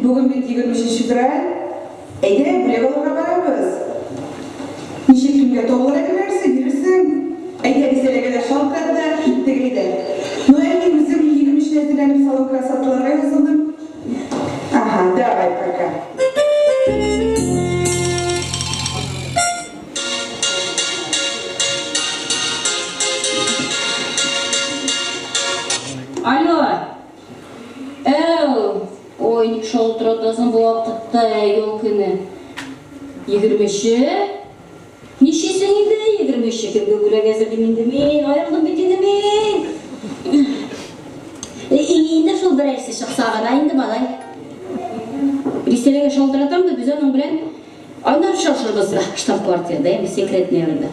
Бүген бит 23 февраль. Әйдә, бүләк алырга барабыз. Ничек кемгә табылыр әле берәрсе, бирерсең. Әйдә, Ризәләгә дә шалтырат та, киттек әйдә. Ну, ә мин үзем 23 әзерләнеп салон красоталарга язылдым. Ага, давай, пока. Алло! Әү! Ой, ник шалтыратасың бу вакытта, ял көне? Егермече? Нишлисең инде, егермече? Кемгә бүләк әзерлим инде мин? Аерылдым бит инде мин! Инде шул берәрсе чыкса гына инде, малай. Рисәләгә шалтыратам да, без аның белән аннары очрашырбыз штаб-квартирада, яме, секретный урында.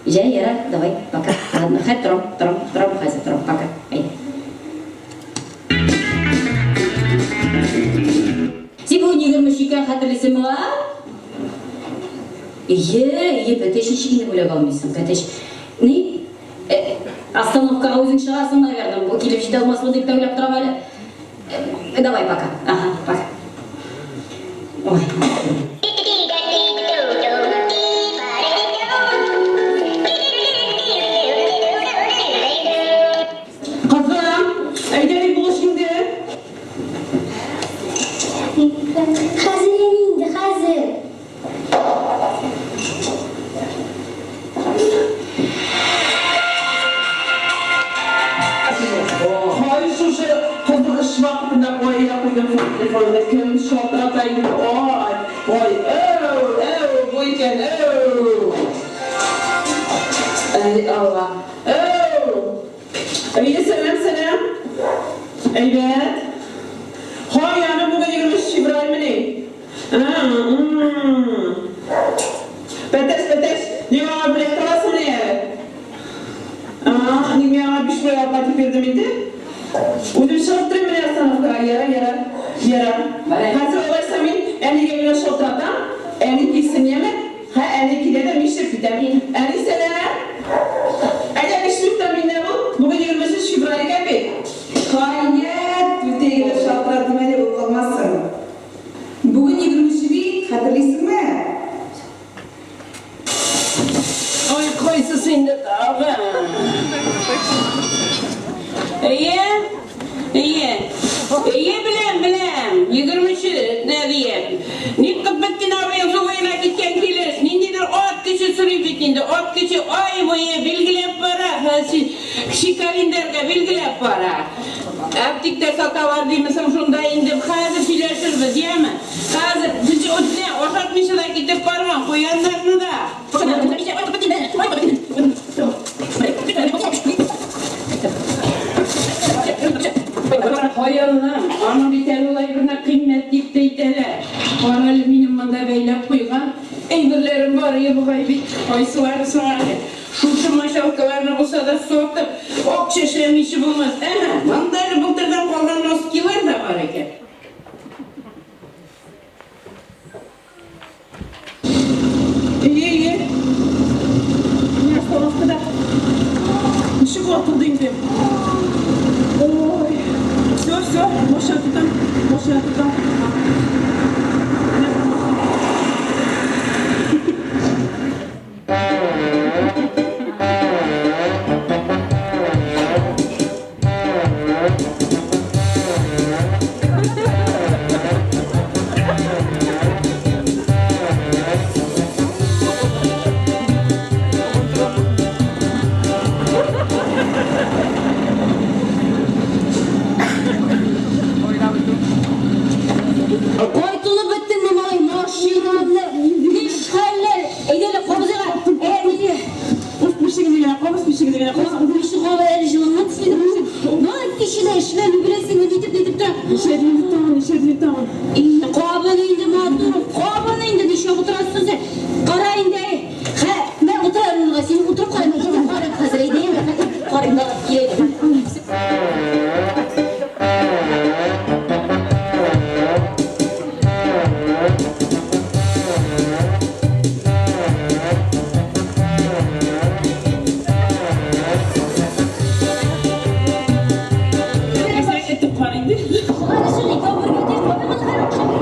Җә, ярар, давай, пока. Ладно, хәй, торам, торам, торам хәзер, торам, пока. Әйдә. Син бүген 23 икән, хәтерлисеңме, а? Ие, ие, бәтәч ничек инде бүләк алмыйсың, бәтәч. Ни? Э, остановкага үзең чыгарсың, наверное, бу килеп җитә алмасмы дип тә уйлап торам әле. Э, давай, пока. Ага, пока. Ой. Кызым, әйдә бик булыш инде. Хәзер әни инде, хәзер. Һай, шушы кызның эш вакытында кая куйдым шул телефонны, кем шалтырата инде, ай, ай, әү, әү, бу икән, әү. Әй, Алла. Әү! Әйе, сәлам, сәлам. Әйбәт. Һай, аны бүген 23 февральмени? Бәтәч, бәтәч, ник аңа бүләк табасыңмыни әле? Ник мин аңа биш бүләк алып кайтып бирдем инде? Үзем чыгып торыйм менә остановкага, ярар, ярар, ярар. Хәзер алайса мин әнигә генә шалтыратам, әни килсен, яме? Хә, әни килә дә, мин эшләп китәм. Әни, сәлам! Әйдә, биш минуттан миндә бул, бүген 23 февраль икән бит. Хәят, түтәй генә шалтыратыйм әле, ул калмасын. Бүген 23 бит, хәтерлисеңме? Ой, кайсысы инде тагы? Әйе, әйе. Әйе, беләм, беләм. 23 Нәбия. Ник Кытбетдин абыең су буена киткән килеш, ниндидер ат көче сорый бит инде. Ат көче ай буе билгеләп бара. Кеше календарьга билгеләп бара. Аптекта саталар димесең шунда инде. Хәзер сөйләшербез, яме? Хәзер без үтне ашатмыйча да китеп барган куяннарны да. Куянның, аның бит әле ул әйберне кыйммәт дип тә әйтәләр. Кара әле минем монда бәйләп куйган әйберләрем бар иде бугай бит. Кайсылары соң әле? Шушы мочалкаларны булса да сатып, акча эшләмичә булмас. Әһә, монда әле былтырдан калган носкилар да бар икән. Әйе, әйе. Менә остановкада. Ничек ватылды инде. Ой. Все, все, машина тотам, машина тотам. Менә машина. Кайтылып беттеңме, малай, машинаңны? Нихәлләр? Әйдә әле, кабызыйк. Ә, әйдә. Уф, бишегезне генә кабыз, бишегезне генә кабыз. Бишек кабы әле җылынган төсле. Малай, кичә эшләми беләсеңме, нитеп нитеп тора. Ничә инде тагын, ничә инде тагын. Кабын инде, матур, кабын инде, нишләп утырасың син? Кара инде, әй. Хә, мә утыр әле урынга, син утырып кара, мин итеп карыйм хәзер, әйдә, итеп карыйм, давай, кил әйдә. Әзрәк итеп кара инде. Шуңа да шул икәү бергә тиеш, кабын хәзер.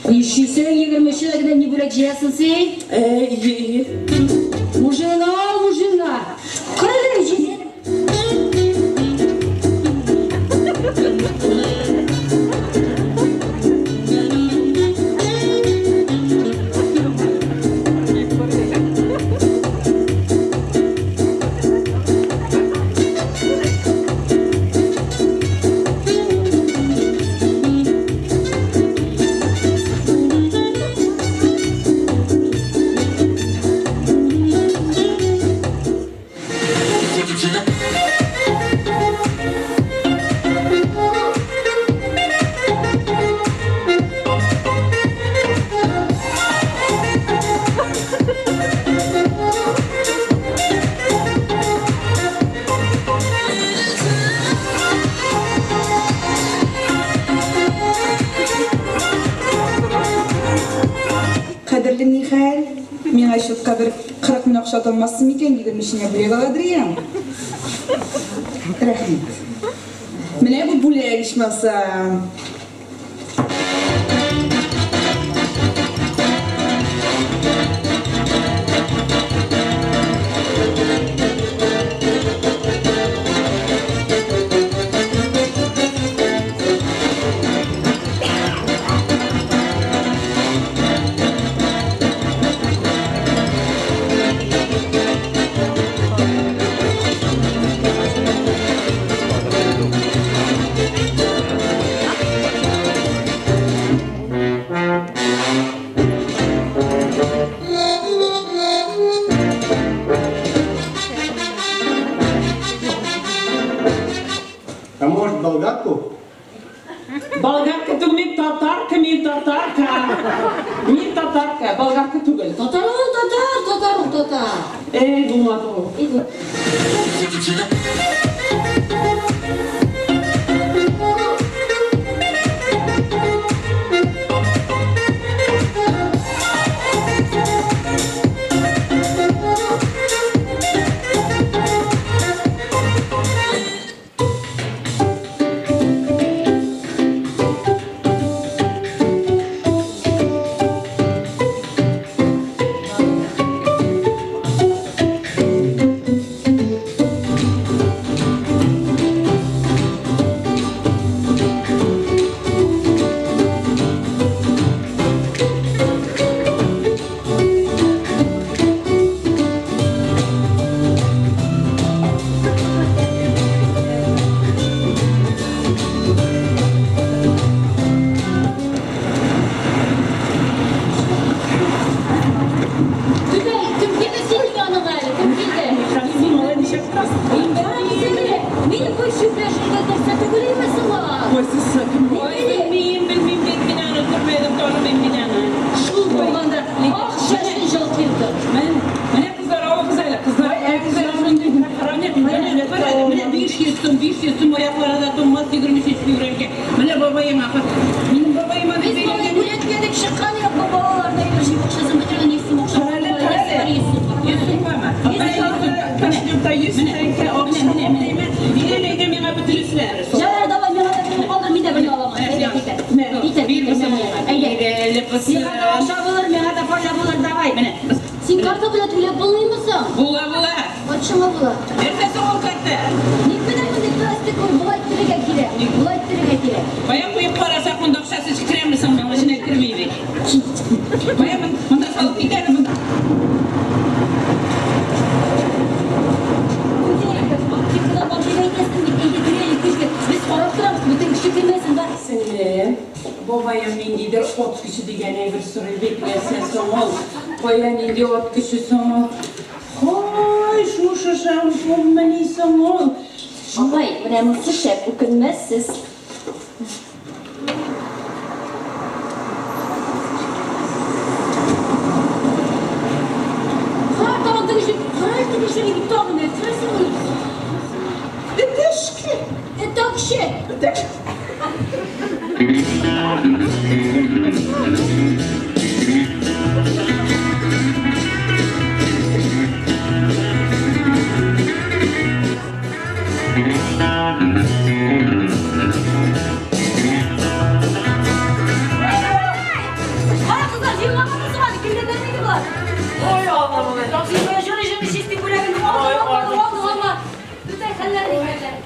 Нишлисең, 23 генә ни бүләк җыясың син? Әйе, әйе. Мужина, мужина. Кырылыр җилен. Кадерле Михаил, миңа счетка бер 40 мең акча ата алмассың микән, 23-нә бүләк аладыр идем. Рәхмәт. Менә бу бүләк ичмасам. А может, болгарку? Болгарка түгел, мин татарка, мин татарка. Мин татарка, болгарка түгел. Татар ул, татар, татар ул, татар. Эй, булмады ул. Кайсысы? Кем бу? Ой, белмим, белмим бит мин аны, күрмәдем, танымыйм мин аны. Шул булганда ак чәчле җылтыйды. Менә, менә кызлар, алыгыз әле, кызлар, алыгыз әле шундый менә, менә, менә, менә 500 сум, 500 сум аяклары да туңмас 23 февральгә. Менә бабаема, минем бабаема Без дип малай бәйләнгән. бүләкләдек, чыккан юк, бу балаларда әйбер җыеп акчасын бетергән 100 сум акча. Карале, карале. 100 сум бармы? Менә кошелёкта 100 тәңкә акча бар димә. Бирә әйдә миңа бөтенесенә. Ярар, давай, миңа да берне калдыр, мин дә берне алам. Әйдә, китә. Китә, Бир китә, кызым. Әйдә. Бир әле кызым. Миңа да акча булыр, миңа да файда булыр, давай. Менә, Син карта белән түләп булмыймы соң? була, була. Катшыңа була. Нәрсә соң ул карта? Ник менә мондый пластик ул, болай иттерергә кирәк. Болай иттерергә кирәк. Кая куеп карасак, монда акчасы керәме соң, моның эченә керми бит. Кая монда салып кит әле монда. Әйтәсең бит, әйдә керәле, керге. Без карап торабыз, бүтән кеше кермәсен, бар. Сеңлем, бабаем ниндидер ат көче дигән әйбер сорый бит, нәрсә соң ул? Кая нинди ат көче соң ул? Ой, шушы шампунмыни соң ул? Апай, менә монысы шәп, үкенмәссез. Кара тагын теге җир, кара теге җир бит тагын нәрсә соң ул? Этешке. Этакчы. Этеш. Кара кызлар, җыелмаганнар соң әле, килгәннәр микән болар? Ой, Аллам. Син менә җыры җыры чистый бүләген алдың, алмадың, алдың, алма. Бүтән хәлләр дигәннәр.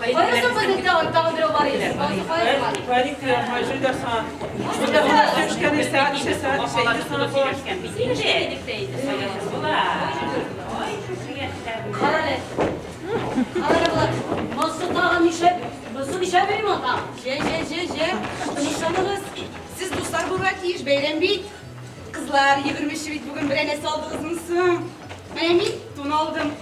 Каясың безнең тагын тагын берәү бар иде. Карале. Карале болар. Монысы тагын нишләп? Монысы нишләп йөри монда? Җә, җә, җә, җә. Тынычланыгыз. Сез дуслар булырга тиеш, бәйрәм бит. Кызлар, 23 бит бүген берәр нәрсә алдыгызмы соң? Менә мин тун алдым.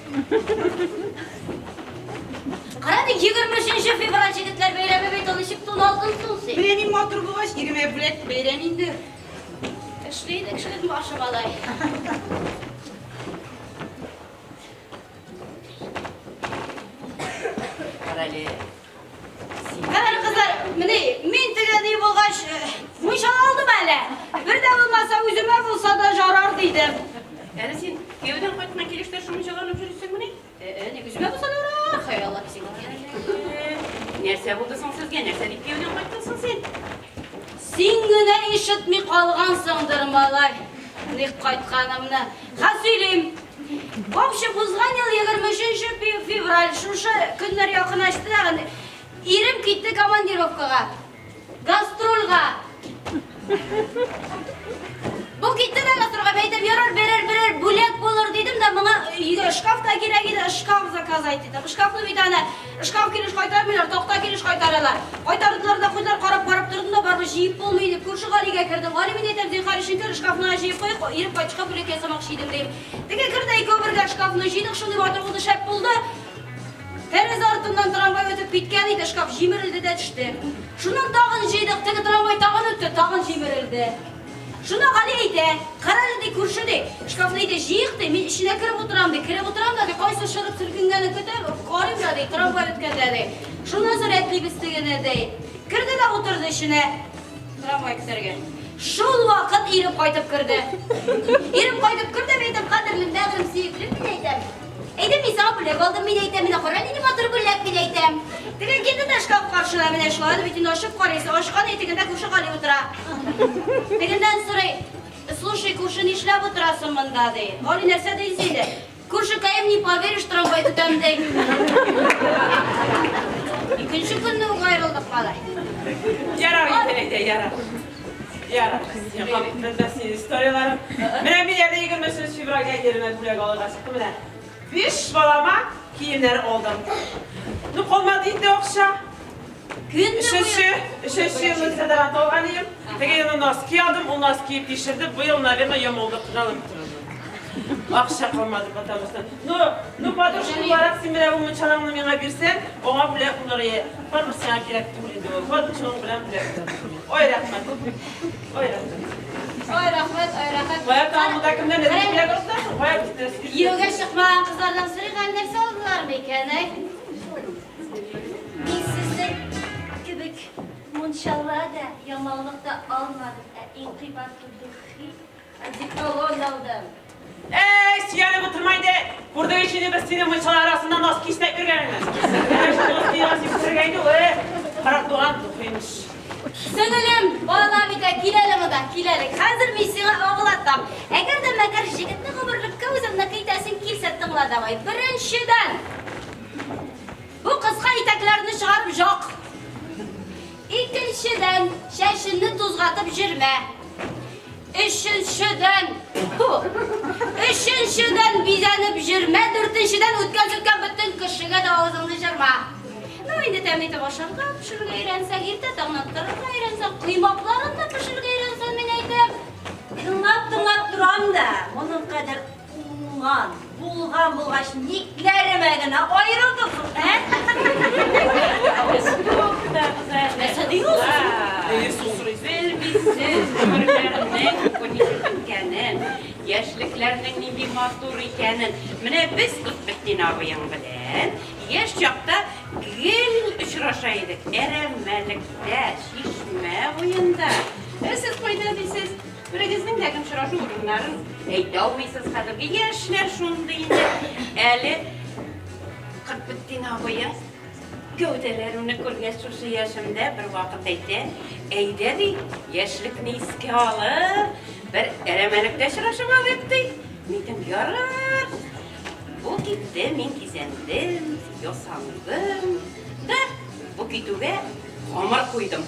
Карады 23 февраль егетләр бәйрәме бит, ул ничек тун алдың соң син? Менә мин матур булгач, иремә бүләк бәйрәм инде. Эшли идек, кешелек башы малай. Хәбәр кызлар, менә мин теге ни булгач, мунча алдым әле. Бер дә булмаса үземә булса да жарар дидем. Әле син кияүдән кайткан килештә шунчаланып йөрисеңмени? Э, ни үземә булса да ярар, хай Алла сиңа. Нәрсә булды соң сезгә? Нәрсә дип кияүдән кайттың соң син? Син генә ишетми калгансыңдыр, малай. Ник кайтканымны. Ха сөйлим. В общем, узган ел 23 февраль шушы көннәр якынлашты да, ирем китте командировкага. Гастрольга. Бу китте дә гастрольга. Мин әйтәм, ярар, берәр берәр бүләк булыр дидем дә, моңа өйгә шкаф та кирәк иде, шкаф заказ иттем. Шкафны бит аны шкаф килеш кайтармыйлар, такта килеш кайтаралар. Кайтардылар да куйдылар, карап карап тордым да, барыбер җыеп булмый дип, күрше Галигә кердем. Гали мин әйтәм, зинһар өчен кер, шкафны җыеп куйыйк, ирем кайтышка бүләк ясамакчы идем дим. Теге керде, икәү бергә шкафны җыйдык, шундый матур булды, шәп булды. Тәрәзә артыннан трамвай үтеп киткән иде, шкаф җимерелде дә төште. Шуннан тагын җыйдык, теге трамвай тагын үтте, тагын җимерелде. Шуны Гали әйтә, карале ди, күрше ди, шкафны әйтә, җыйык ди, мин эченә кереп утырам ди, кереп утырам да ди, кайсы шырып селкенгәнен көтәм, карыйм да ди, трамвай үткәндә ди. Шуннан соң рәтлибез тегене ди. Керде дә утырды эченә, трамвай көтәргә. Шул вакыт ирем кайтып керде. Ирем кайтып керде, мин әйтәм, кадерлем, бәгырем, сөеклем, мин әйтәм. Әйдә, мин сиңа бүләк алдым, мин әйтәм, менә кара, нинди матур бүләк, мин әйтәм. Теге килде дә шкаф каршына, менә шулай бит инде ачып карыйсың, ачкан тегендә күрше Гали утыра. Тегеннән сорый, слушай, күрше, нишләп утырасың монда, ди. Гали нәрсә дисең инде? Күршекәем, не поверишь, трамвай көтәм, ди. Икенче көнне үк аерылдык, малай. Ярар икән әйдә, ярар. Ярар. Син син историяларым. Менә мин әле 23 февральгә иремә бүләк алырга чыктым менә. Биш балама киемнәр алдым. Ну, калмады инде акча. Көнне буе. Өченче, өченче елны дезодорант алган идем. Теге елны носки алдым, ул носки тишелде. Быел, наверное, йомылды, кыналып торды. Акча калмады, потому что. Ну, ну, подружка буларак син менә бу мунчалаңны миңа бирсәң, аңа бүләк булыр иде. Барыбер сиңа кирәк түгел инде ул. Вот шуның белән бүләк итәм. Ой, рәхмәт. Ой, рәхмәт. Ой, рәхмәт, ой, рәхмәт. Кая тагын монда кемнән нәрсә бүләк алып Кая киттегез? Кияүгә чыкмаган кызлардан сорыйк әле, нәрсә алдылар микән, әй? Мин сезнең кебек мунчала да, ямаулык та алмадым, ә иң кыйбатлы духи, одеколон алдым. Әй, сөялеп утырма инде. Күрдек ич инде без синең мунчала арасында носки иснәп йөргәнеңне. Менә шул носкига син керергә инде ул, э. Карак туган духи имеш. Сеңелем, бала бит, ә, кил әле монда, кил әле. Хәзер мин сиңа аңлатам. Әгәр дә мәгәр җегетне гомерлеккә үзеңнеке итәсең килсә, тыңла давай. Беренчедән, бу кыска итәкләрне чыгарып җак. Икенчедән, чәчеңне тузгатып җөрмә. Өченчедән, тьфу, өченчедән бизәнеп җөрмә, дүртенчедән үткән-сүткән бөтен кешегә дә авызыңны җырма. Ну, инде тәмле итеп ашарга пешерергә өйрәнсәң, иртә таңнан торырга өйрәнсәң, коймакларын да пешерергә өйрәнсәң, мин әйтәм. Тыңлап-тыңлап торам да, моның кадәр уңган, булган булгач, никләремә генә аерылдың соң, ә? Туктагыз әле. Нәрсә ди ул? Әйе, су сорыйсың. Белмисез гомерләрнең ничек үткәнен, яшьлекләрнең нинди матур икәнен. Менә без Котбетдин абыең белән яшь чакта гел очраша идек. Әрәмәлектә, чишмә буенда. Ә сез кайда дисез? Берегезнең дә очрашу урыннарын әйтә алмыйсыз хәзерге яшьләр шундый инде. Әле Котбетдин абыең гәүдәләремне күргәч шушы яшемдә бер вакыт әйтә, әйдә ди, яшьлекне искә алып, бер әрәмәлектә очрашып алыйк ди. Мин әйтәм, ярар. Бу китте, мин кизәндем, ясандым. Да, бу китүгә камыр куйдым.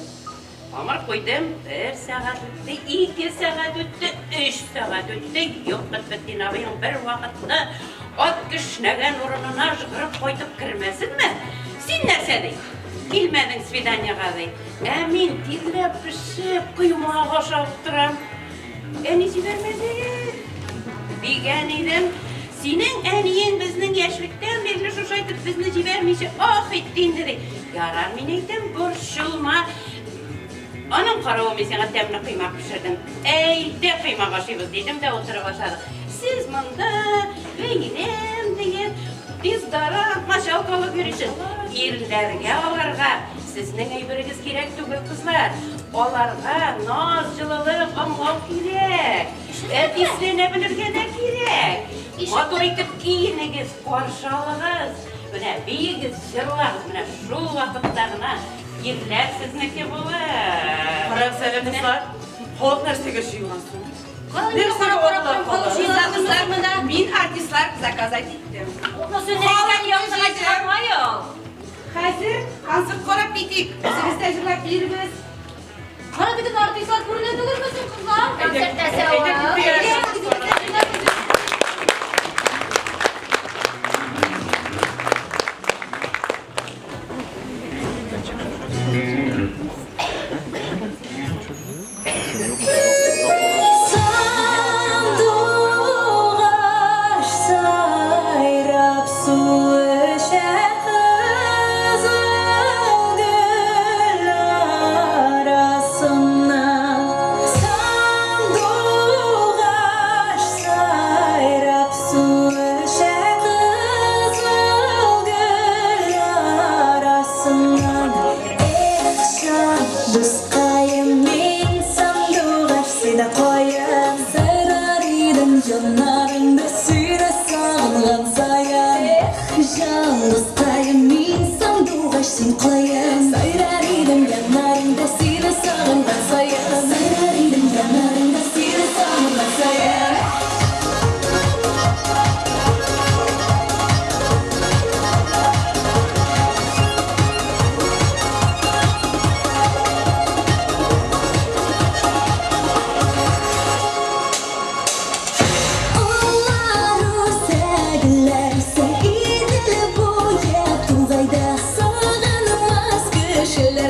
Камыр куйдым, бер сәгать үтте, ике сәгать үтте, өч сәгать үтте. Юк, Котбетдин абыең бер вакытны ат кешнәгән урынына жгырып кайтып кермәсенме? Син нәрсә ди? Килмәдең свиданиега ди. Ә мин тирләп пешеп, коймак ашап утырам. Әни җибәрмәде. Дигән идем. Синең әниең безнең яшьлектән бирле шушы әйтеп безне җибәрмичә ах итте инде ди. Ярар, мин әйтәм, борчылма. Аның каравы мин сиңа тәмле коймак пешердем. Әйдә коймак ашыйбыз дидем дә утырып ашадык. Сез монда бәйрәм диеп, дезодорант, мочалка алып йөрисез. Ирләргә аларга сезнең әйберегез кирәк түгел, кызлар. Аларга наз, җылылык, аңлау кирәк. Әтисләнә белергә дә кирәк. Матур итеп киенегез, каршы алыгыз. Менә биегез, җырлагыз. Менә шул вакытта гына ирләр сезнеке булыр. Карагыз әле, кызлар. Халык нәрсәгә җыелган соң? Нәрсәгә алалар халык? Кызлар, мин артистлар заказать иттем. Утны сүндергән яктыга чыгармай ул. Хәзер концерт карап китик. Үзебез дә җырлап килербез. Кара бөтен артистлар күренә түгелме соң, кызлар? Концертта Әйдә, киттек әле. Сандугач сайрап су эчә кызыл гөл арасыннан. Сандугач сайрап су эчә кызыл гөл арасыннан. Эх, җан дускаем, мин сандугач сине каен. Сайрар идем җаннарыңда сине сагынган саен. Эх, җан дускаем, мин сандугач син каен. Сайрар идем яннарыңда сине сагынган саен. Сайрар идем яннарыңда сине сагынган саен. Уллар үсәгеләр Идел буе тугайда сагынмас кешеләр.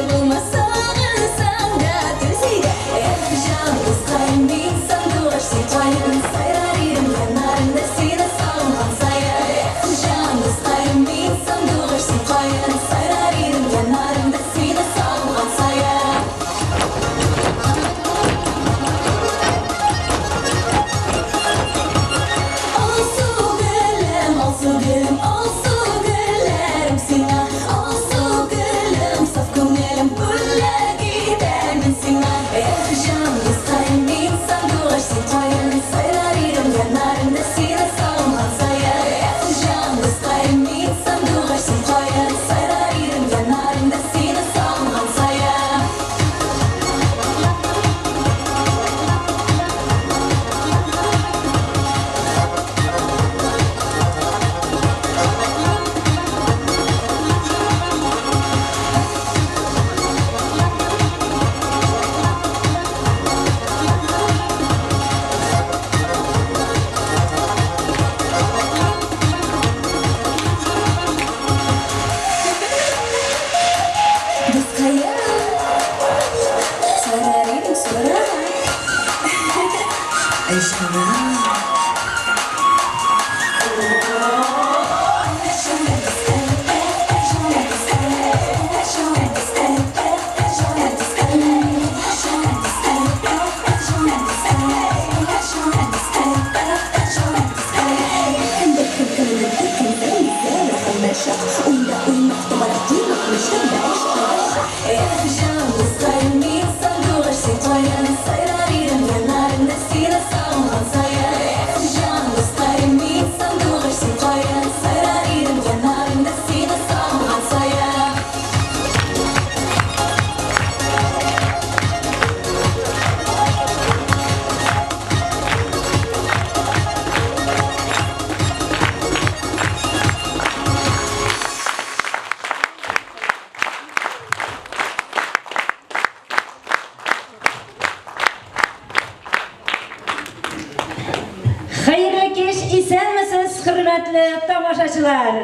Хәерле кич, исәнмесез, хөрмәтле тамашачылар!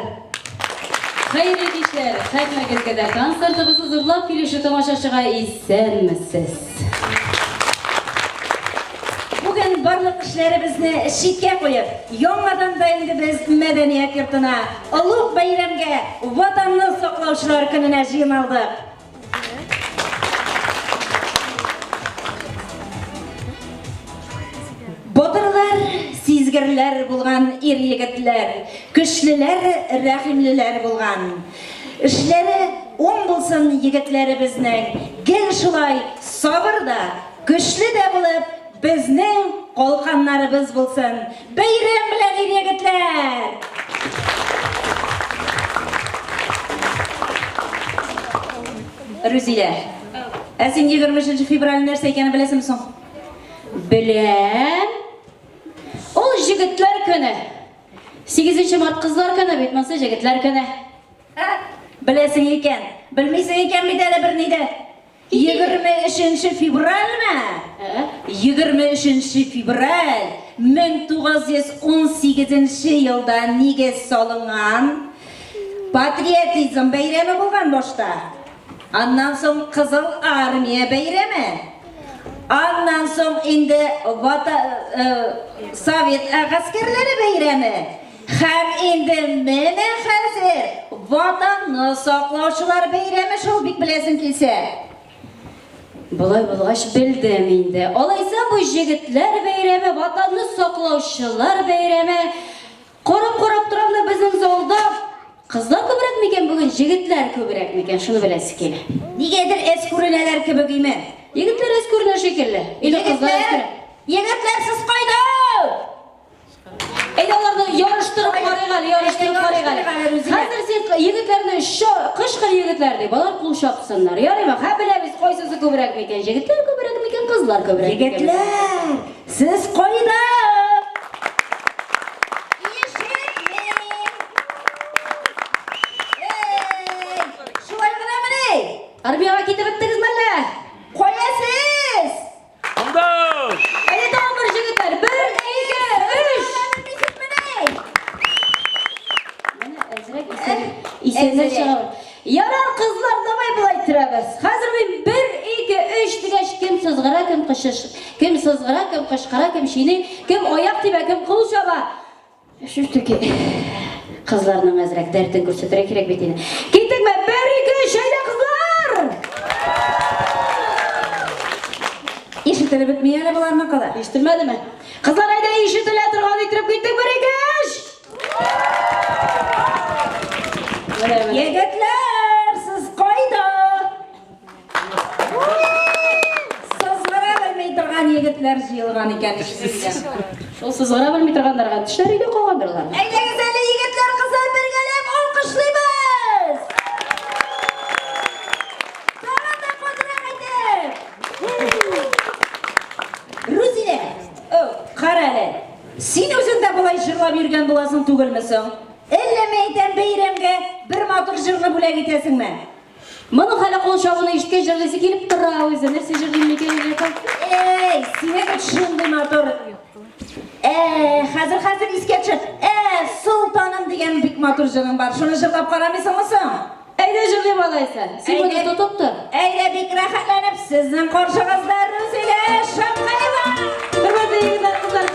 Хәерле кичләр, һәммәгезгә дә концертыбызны зурлап килүче тамашачыга исәнмесез! Бүген барлык эшләребезне читкә куеп, яңадан да инде без мәдәният йортына, олуг бәйрәмгә, Ватанны саклаучылар көненә җыйналдык. Батырлар, сизгерләр булган ир-егетләр, көчлеләр, рәхимлеләр булган. Эшләре уң булсын егетләребезнең, гел шулай сабыр да, көчле дә булып, безнең калканнарыбыз булсын. Бәйрәм белән, ир-егетләр! Рүзилә, ә син 23 февраль нәрсә икәнен беләсеңме соң? Беләм. Ул җегетләр көне. 8 март кызлар көне бит, монысы җегетләр көне. Беләсең икән. Белмисең икән бит әле берни дә. 23 февральме? 23 февраль 1918 елда нигез салынган патриотизм бәйрәме булган башта. Аннан соң Кызыл Армия бәйрәме. Аннан соң инде вата, э, Совет гаскәрләре бәйрәме. Һәм инде менә хәзер Ватанны саклаучылар бәйрәме шул, бик беләсең килсә. Болай булгач, белдем инде. Алайса бу җегетләр бәйрәме, Ватанны саклаучылар бәйрәме. Карап-карап торам да безнең залда кызлар күбрәк микән бүген, җегетләр күбрәк микән, шуны беләсе килә. Нигәдер әз күренәләр кебек име? Егетләр әз күренә шикелле. Или кызлар әз күренә. Егетләр, сез кайда? Әйдә аларны ярыштырып карыйк әле, ярыштырып карыйк әле. Хәзер син егетләрне кычкыр егетләр дип, алар кул чапсыннар. Ярыймы? Һә беләбез кайсысы күбрәк микән, җегетләр күбрәк микән, кызлар күбрәк микән? Егетләр, сез кайда? Ишетмим. Эй, шулай гынамыни? Армиягә китеп беттегезме әллә? Кая сез? Монда! Әйдә тагын бер җегетләр. Бер, ике, өч. Менә әзрәк исән, исәннәр чыга. Ярар, кызлар, давай болай торабыз. Хәзер мин бер, ике, өч дигәч, кем сызгыра, кем кычыш, кем сызгыра, кем кычкыра, кем чиный, кем аяк тибә, кем кул чаба. Все-таки кызларның әзрәк дәртен күрсәтергә кирәк бит инде. Киттекме? Бер, ике, өч, әйдә, кызлар! Ишетелеп бетми әле боларныкы да. Ишетелмәдеме? Кызлар, әйдә, ишетелә торган иттереп киттек. Бер, ике, өч! Менә, менә. Егетләр, сез кайда? Сызгыра белми торган егетләр җыелган икән ишетелгән. Шул сызгыра белми торганнарга тешләр өйдә калгандыр аларның. Әйдәгез әле, егетләр, кызлар, бергәләп алкышлыйбыз! Тагын да катырак итеп! Рузилә, кара әле, син үзең дә болай җырлап йөргән буласың түгелме соң? Әллә мәйтәм бәйрәмгә бер матур җырны бүләк итәсеңме? Моның хәле кул чабуны ишеткәч җырлыйсы килеп тора үзе. Нәрсә җырлыйм микән әле апа? Әй, синең бит шундый матур. Ә, хәзер, хәзер искә төшә. Ә, Солтаным дигән бик матур җырың бар. Шуны җырлап карамыйсыңмы соң? Әйдә җырлыйм алайса. Син моны тотып тор. Әйдә, бик рәхәтләнеп сезнең каршыгызда Рүзилә Шәмгаева. Хөрмәтле егетләр, кызлар,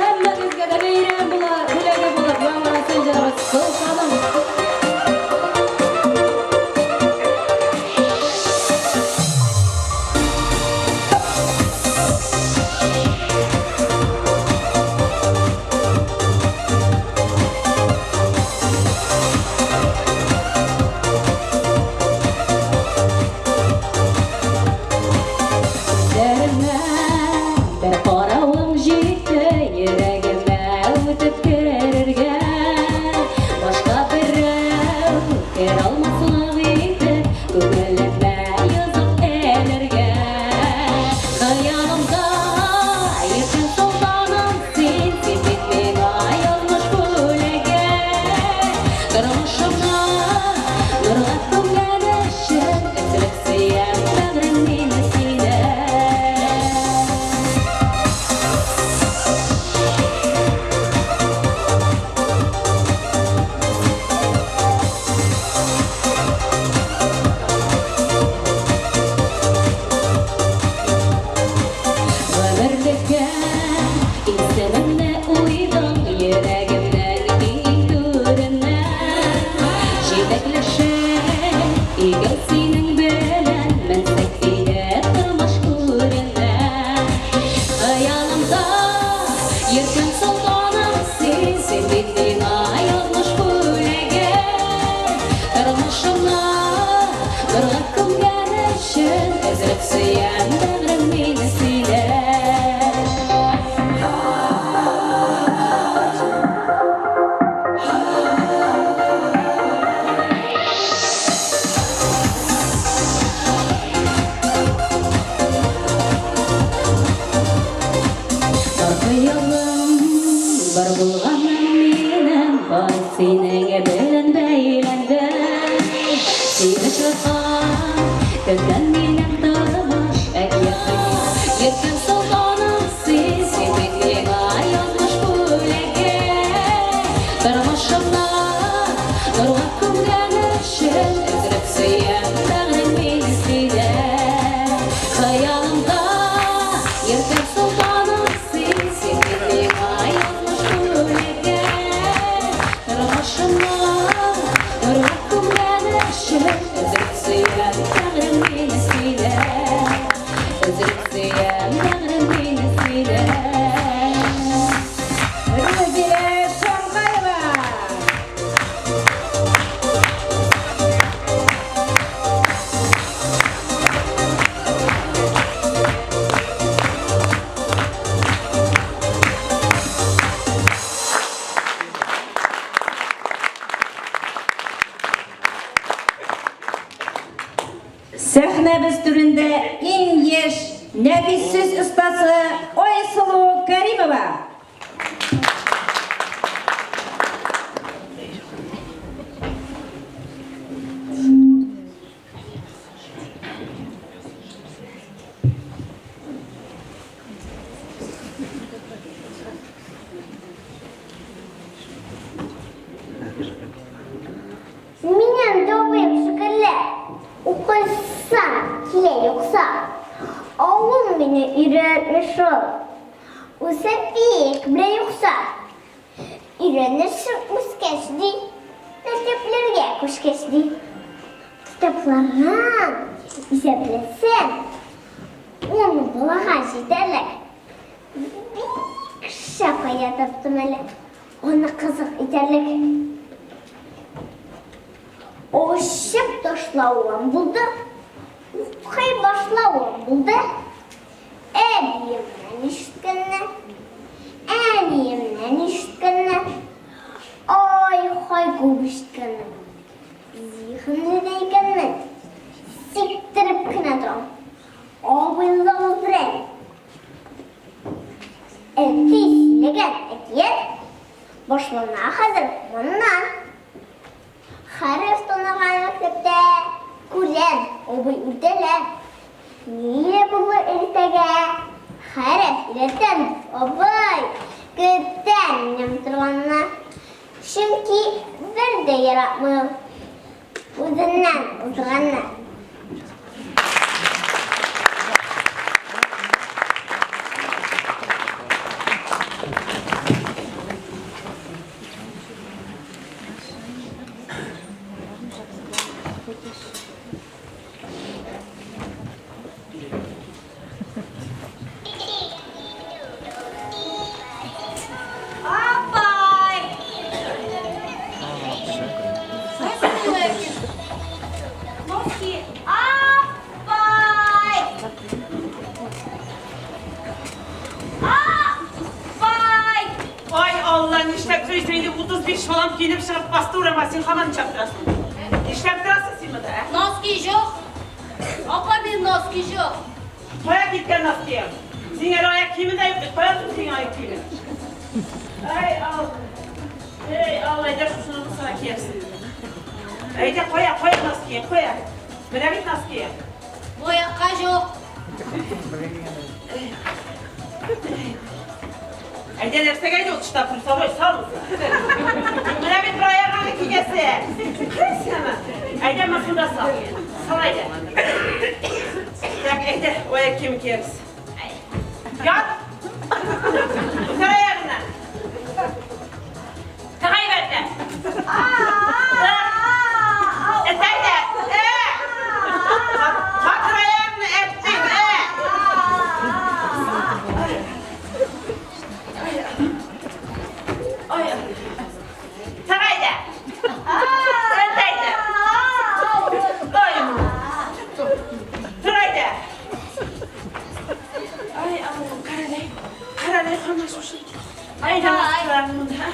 Йөрткән солтаным син, син бит миңа язмыш бүләге. Тормышымны нурга күмгән өчен, өзелеп сөям бәгърем мин сине. Бар хыялым, бар булганым минем, бай синең белән бәйләнде. Сине очраткан көннән минем тормыш әкияти. Йөрткән солтаным син, син бит миңа язмыш бүләге. Тормышымны нурга күмгән өчен, өзелеп сөям бәгърем мин сине. Хыялымда йөрткән солтаным син, син бит миңа язмыш бүләге. Тормышымны нурга күмгән өчен, өзелеп сөям бәгърем мин сине. Өзелеп сөям бәгърем мин сине. Рузилә Шамгаева. Сәхнәбез түрендә иң яшь нәфис сүз остасы Айсылу Каримова. Минем добыем шикелле укыйсым килә юкса. Авыл мине өйрәтми шул. Үзе бик белә юкса. Өйрәнерсең үскәч, ди. Мәктәпләргә күчкәч, ди. Китапларын исәпләсәң, ун балага җитәрлек. Бик шәп кая таптым әле. Аны кызык итәрлек. Ачып ташлавым булды, укый башлавым булды. Әбиемнән ишеткәнне, әниемнән ишеткәнне, ай-һай күп ишеткәнмен. Зиһенле дә икәнмен, сиктереп кенә торам. Абыйлыгыз белән. Әти сөйләгән әкият башлана хәзер моннан. Хәреф таныган мәктәптә күрәм, абый үртәлә. Нигә булыр иртәгә? Хәреф өйрәтәм, абый, көтәм минем торганны. Чөнки бер дә яратмый ул үзеннән узганны. Апай! Носки. Апай! Апай! Ай Алла, нишләп йөрисең инде 35 балам киенеп чыгып басты урама, син һаман чаптырасың. Нишләп торасың син монда, ә? Носки юк. Апа, мин носки юк. Кая киткән носкиың? Синең әле аяк киеме дә юк бит. Кая соң синең аяк киеме? Ай Алла. Эй Алла, әйдә шушыны сана киярсең. Әйдә, кая, кая носкиың, кая? Менә бит носкиың. Бу аякка юк. Әйдә, нәрсәгә инде ул тышта плюсовой сал. Менә бит бер аягыңны кигәсе. Кайсы аны? Әйдә, монысын да сал. Сал әйдә. Так, әйдә, аяк киеме киябез. Ят. Күтәр аягыңны. Тык әйбәтләп. Эт әйдә. Э! Батыр аягыңны әттең, э! Әйдә, маскаларны монда.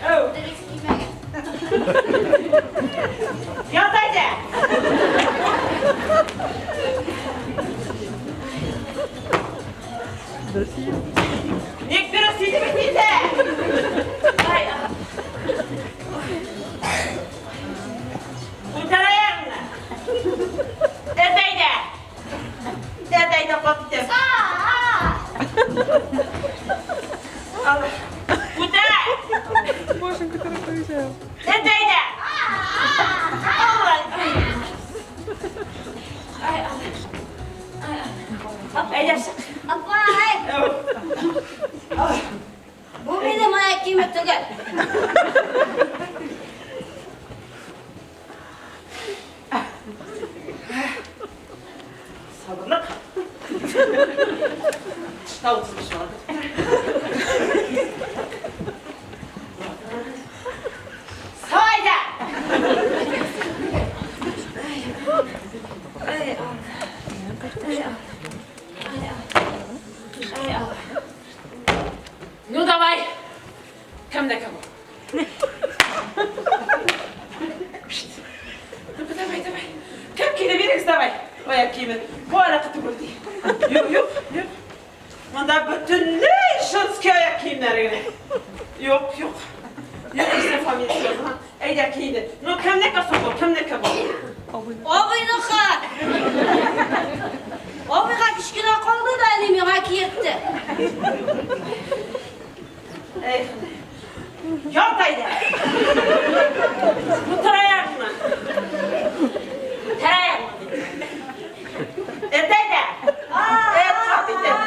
Әү. Дөрес кимәгән. Ят әйдә. Ник дөрес иде бит инде. Ай. Күтәр аягыңны. Эт әйдә. Эт әйдә кат итеп. Күтәр. Эт әйдә. Ай, Ай, Әйдә чык. Апай! Бу минем аяк киеме түгел. Сабырлык. Тышта 35 бар. Сайда! Ай, ай, ай, ай. Ну давай. Кем дә кем. Ну-ка, давай, давай. Кем килә бирегез, давай. Аяк киемен. Бу аракы түгел ди. Юк, юк, юк. Монда бөтенләй женский аяк киемнәре генә. Юк, юк. Юк, исем фамилиясе язган. Әйдә киенде. Ну, кемнеке соң бу? Кемнеке бу? Абыйныкы! Абыйга кечкенә калды да әни миңа киертте. Эй, ят әйдә. Күтәр аягыңны. Күтәр аягыңны. Эт әйдә. Эт кат итеп.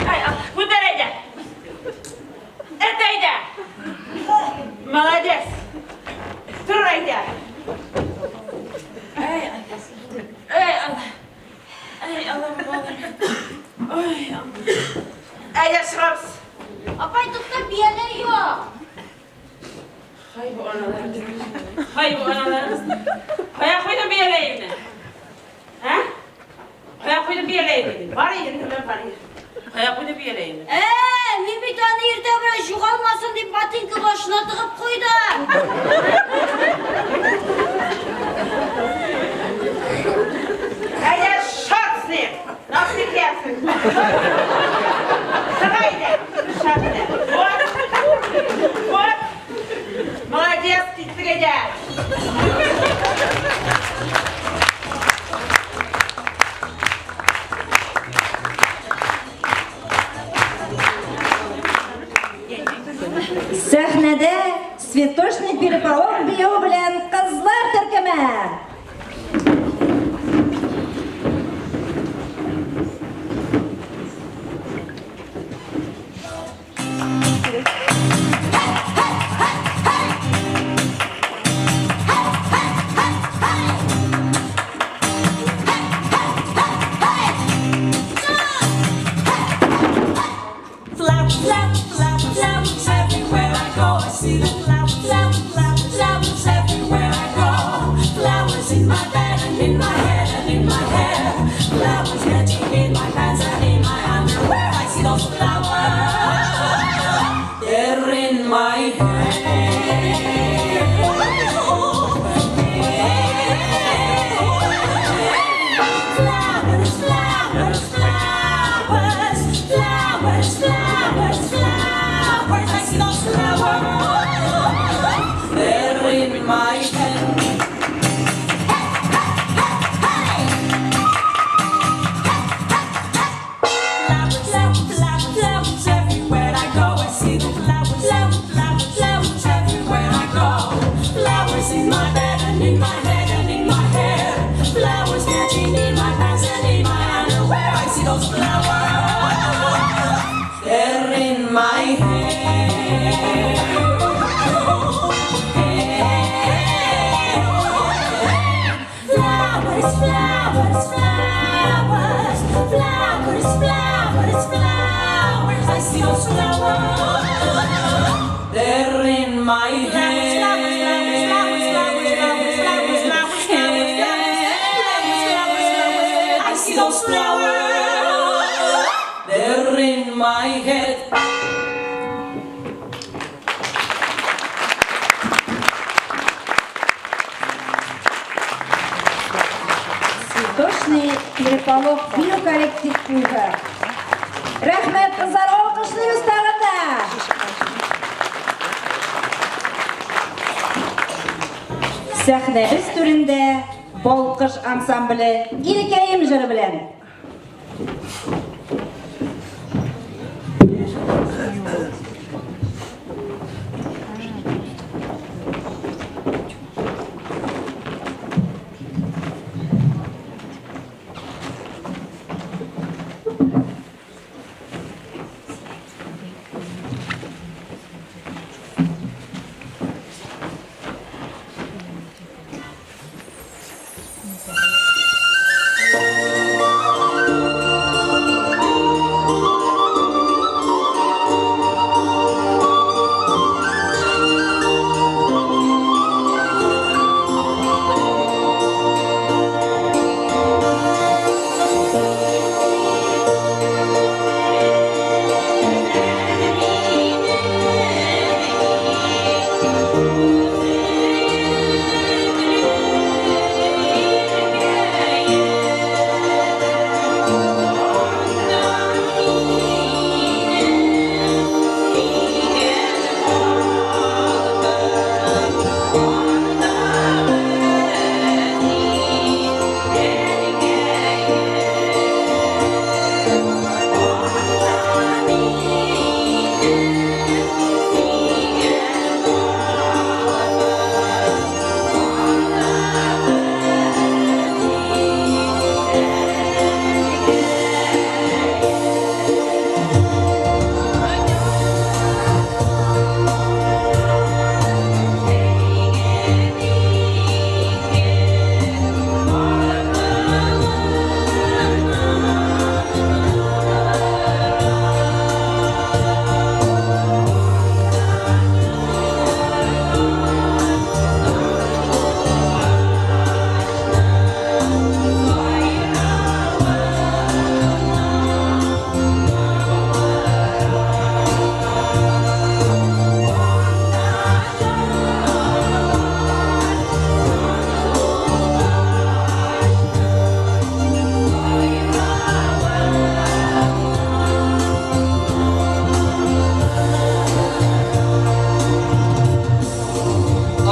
Ай, күтәр әйдә. Эт әйдә. Молодец. Тор әйдә. Ай, ай, Алла. Ай, Аллам, балам. Ай, Алла. Әйдә чыгабыз. Апай, тукта, бияләй юк. Һай бу аналарыбыз. Һай бу аналарыбыз. Кая куйдың бияләеңне? Ә? Кая куйдың бияләеңне? Бар иде, төбән бар иде. Кая куйдың бияләеңне? Ә, мин бит аны иртә белән югалмасын дип ботинка башына тыгып куйдым. Әйдә, шат син! Насыйп киясең. Чыга әйдә. Шат итә. Вот. Вот. Молодец, киттек әйдә. Сәхнәдә Цветочный переполох биюе белән кызлар төркеме. Flowers, flowers, flowers, flowers everywhere I go. I see the flowers, flowers, flowers, flowers everywhere I go. Flowers in my bed and in my head and in my hair. Flowers getting in my pants and in my underwear. I see those flowers. They're in my hair. Flowers, flowers, flowers, flowers, flowers, flowers. I see those flowers. They're in my head. Hey, Flowers, flowers, flowers, flowers everywhere I go. I see the flowers, flowers, flowers, flowers everywhere I go. Flowers in my bed and in my head and in my hair. Flowers getting in my pants and in my underwear. I see those flowers. They're in my hair. Flowers, flowers, flowers, flowers, flowers, flowers. I see those flowers. They're in my hair. Flowers, flowers, flowers, flowers, flowers, flowers, flowers, flowers, flowers, flowers. I see those flowers. They're in my head. Цветочный переполох бию коллективы. Рәхмәт, кызлар, алкышлыйбыз тагын да. Сәхнәбез түрендә Балкыш ансамбле Илкәем җыры белән.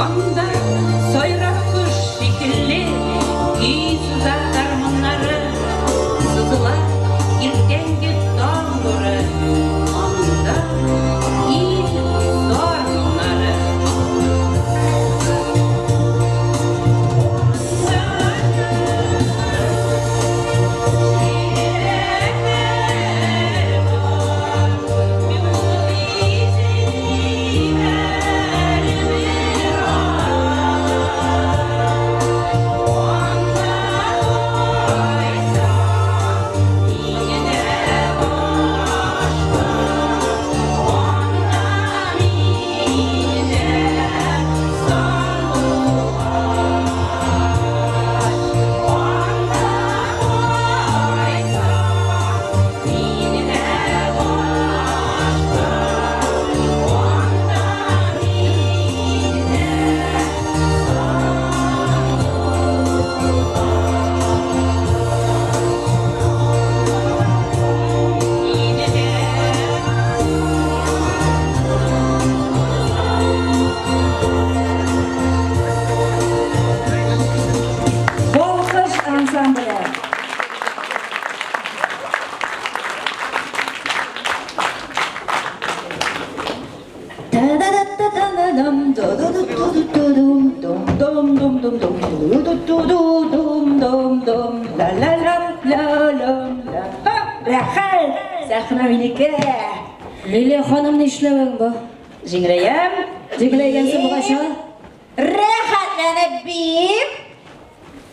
Анда сайрар кош шикелле көй суза гармуннары, Сузыла иртәнге таң нуры, Анда ил зар моңнары. Балкыш ансамбле. Та-да-да-та-да-дам, ду-ду-ду-ду-ду-дум, дум-дум-дум-дум-дум, ду-ду-ду-ду-дум-дум-дум, ла-ла-ла-ла-ла-ла. Ха, Рәхәт, сәхнә минеке. Лилия ханым, нишләвең бу? Җиңеләям. Җиңеләйгәнсең бугай. Рәхәтләнеп биим.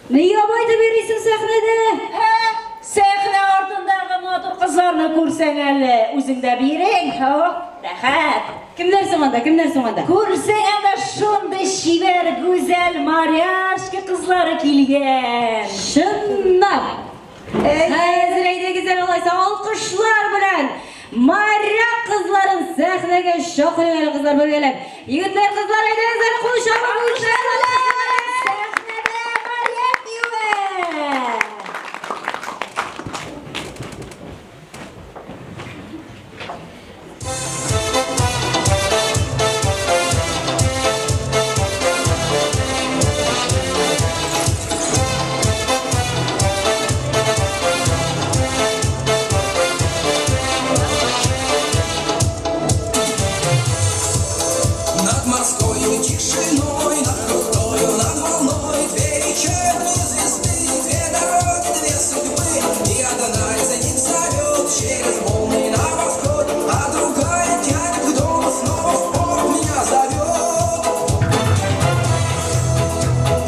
Нигә байтып йөрисең сәхнәдә? Һә, сәхнә артындагы матур кызларны күрсәң әле, үзең дә бирең. Һо, рәхәт. Кемнәр соң анда? Кемнәр соң анда? Күрсәң анда шундый чибәр, гүзәл моряшка кызлары килгән. Чынлап. Хәзер әйдәгез әле алайса алкышлар белән. Моряк кызларын сәхнәгә чакырыйк әле, кызлар, бергәләп. Егетләр, кызлар, әйдәгез әле кул чабып Сәхнәдә моряк биюе! Над морскою тишиной, над крутою, над волной Две вечерние звезды, две дороги, две судьбы. И одна из них зовет через волны на восход, А другая тянет к дому, снова в порт меня зовет.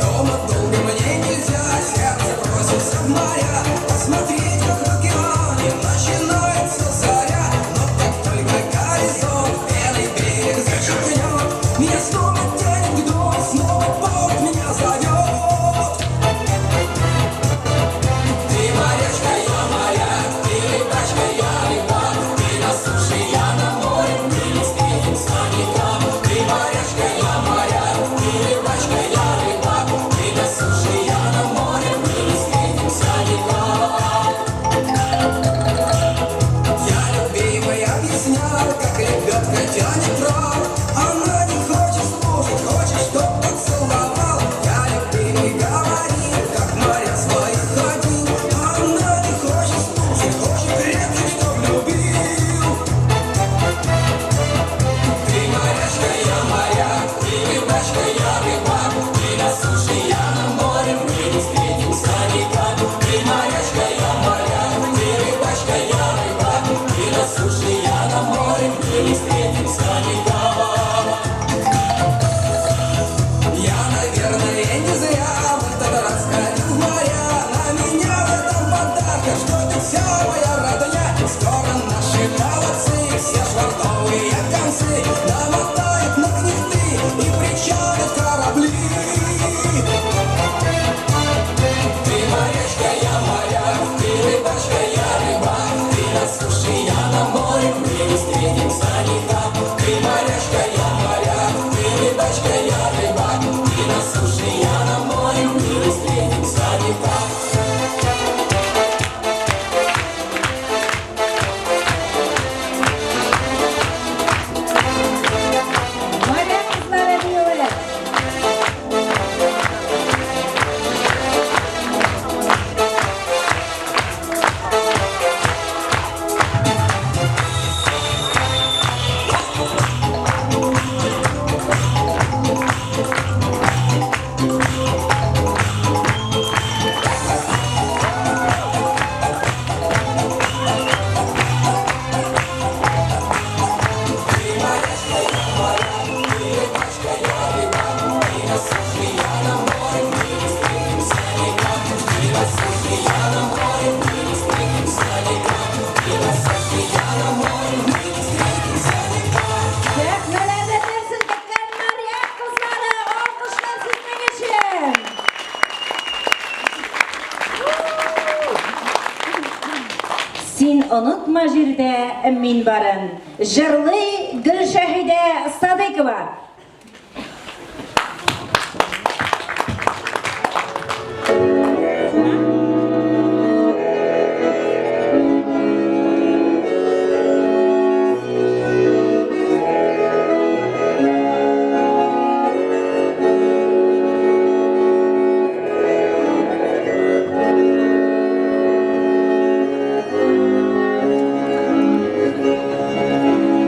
Дома долго мне нельзя, сердце просится в моря, Посмотреть, как в океане начинается заря. Но как только горизонт белый берег зачеркнет, Меня снова тянет к дому, снова порт меня зовет. Ты морячка, я моряк, ты рыбачка, я рыбак, Ты на суше, я на море, мы не встретимся никак. Ты морячка, я моряк, ты рыбачка, я рыбак, Ты на суше, я на море, мы не встретимся никак. Я любимой объяснял, как лебедка тянет трап. Она не хочет слушать, хочет, чтоб поцеловал. Я любимой говорил, как моря своих ходил. Она не хочет слушать, хочет крепче, чтоб любил. Ты морячка, я моряк, ты рыбачка, я рыбак, Ты на суше, я на море, мы не встретимся никак. Ты морячка, я моряк, ты рыбачка, я рыбак, Ты на суше, я на море, мы не встретимся никак. Я, наверное, не зря в этот раз ходил в моря. На меня в этом подарка, что ты вся моя родня. Скоро наши молодцы, все швартовые концы намотают на кнехты и причалят корабли. Ты морячка, я моряк, ты рыбачка, я рыбак, Ты на суше, я на море, мы не встретимся никак. Ты морячка, я моряк, ты рыбачка, я рыбак, Ты на суше, я на море, мы не встретимся никак. Моряк кызлары биюе! Сәхнәләрдә дер селкеткән моряк кызлары, алкышлар сезнең өчен! Син онытма җирдә мин барын. Җырлый Гөлшәһидә Садыйкова.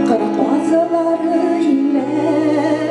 Кыр казлары имән.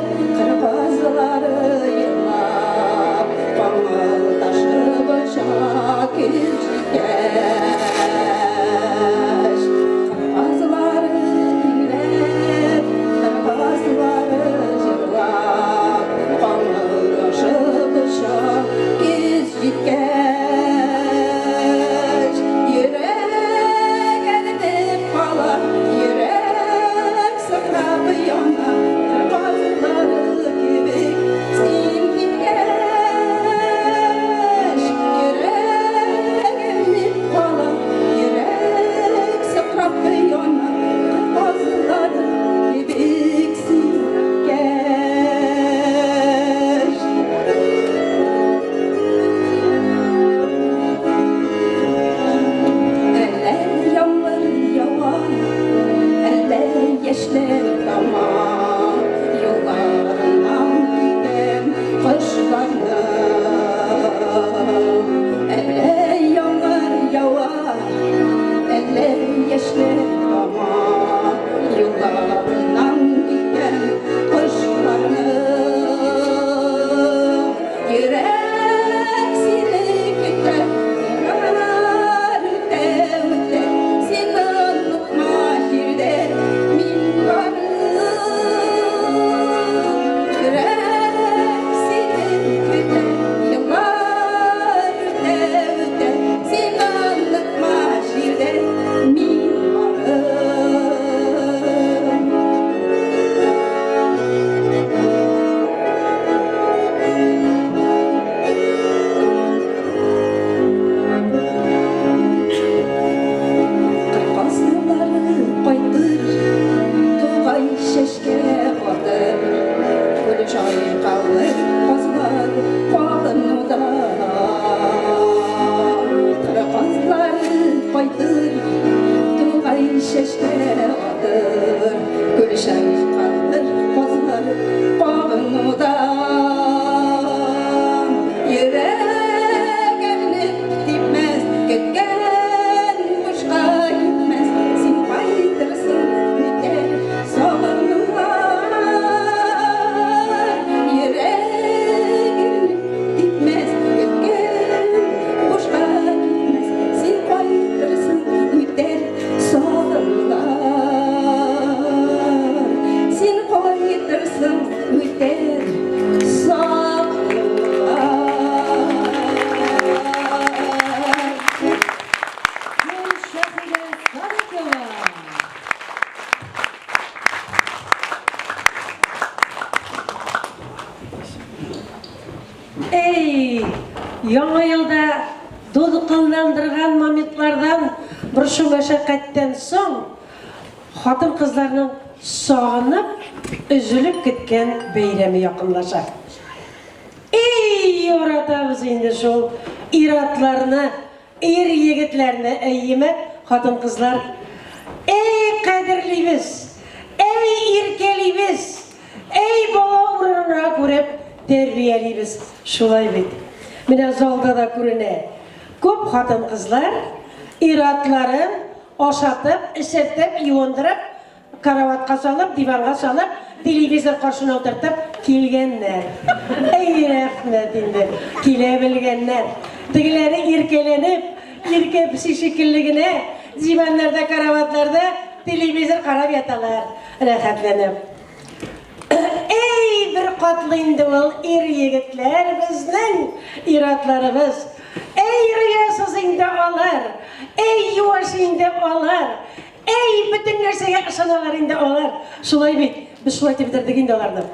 Яңа елда дулкынландырган моментлардан, борчу-мәшәкатьтән соң, хатын-кызларның сагынып, өзелеп көткән бәйрәме якынлаша. Эй, яратабыз инде шул ир-атларны, ир-егетләрне, әйеме, хатын-кызлар? Эй, кадерлибез, эй, иркәлибез, эй, бала урынына күреп тәрбиялибез, шулай бит? Менә залда да күренә, күп хатын-кызлар ир-атларын ашатып, эчертеп, юындырып, Караватка салып, диванга салып, телевизор каршына утыртып килгәннәр. Әй, рәхмәт инде, килә белгәннәр. Тегеләре иркәләнеп, иркә песи шикелле генә диваннарда, караватларда телевизор карап яталар, рәхәтләнеп. Әй, бер катлы инде ул ир-егетләр безнең, ир-атларыбыз. Әй, рыясыз инде алар, әй, юаш инде алар. Әй, бөтен нәрсәгә ышаналар инде алар. Шулай бит, без шулай дип бетердек инде аларны.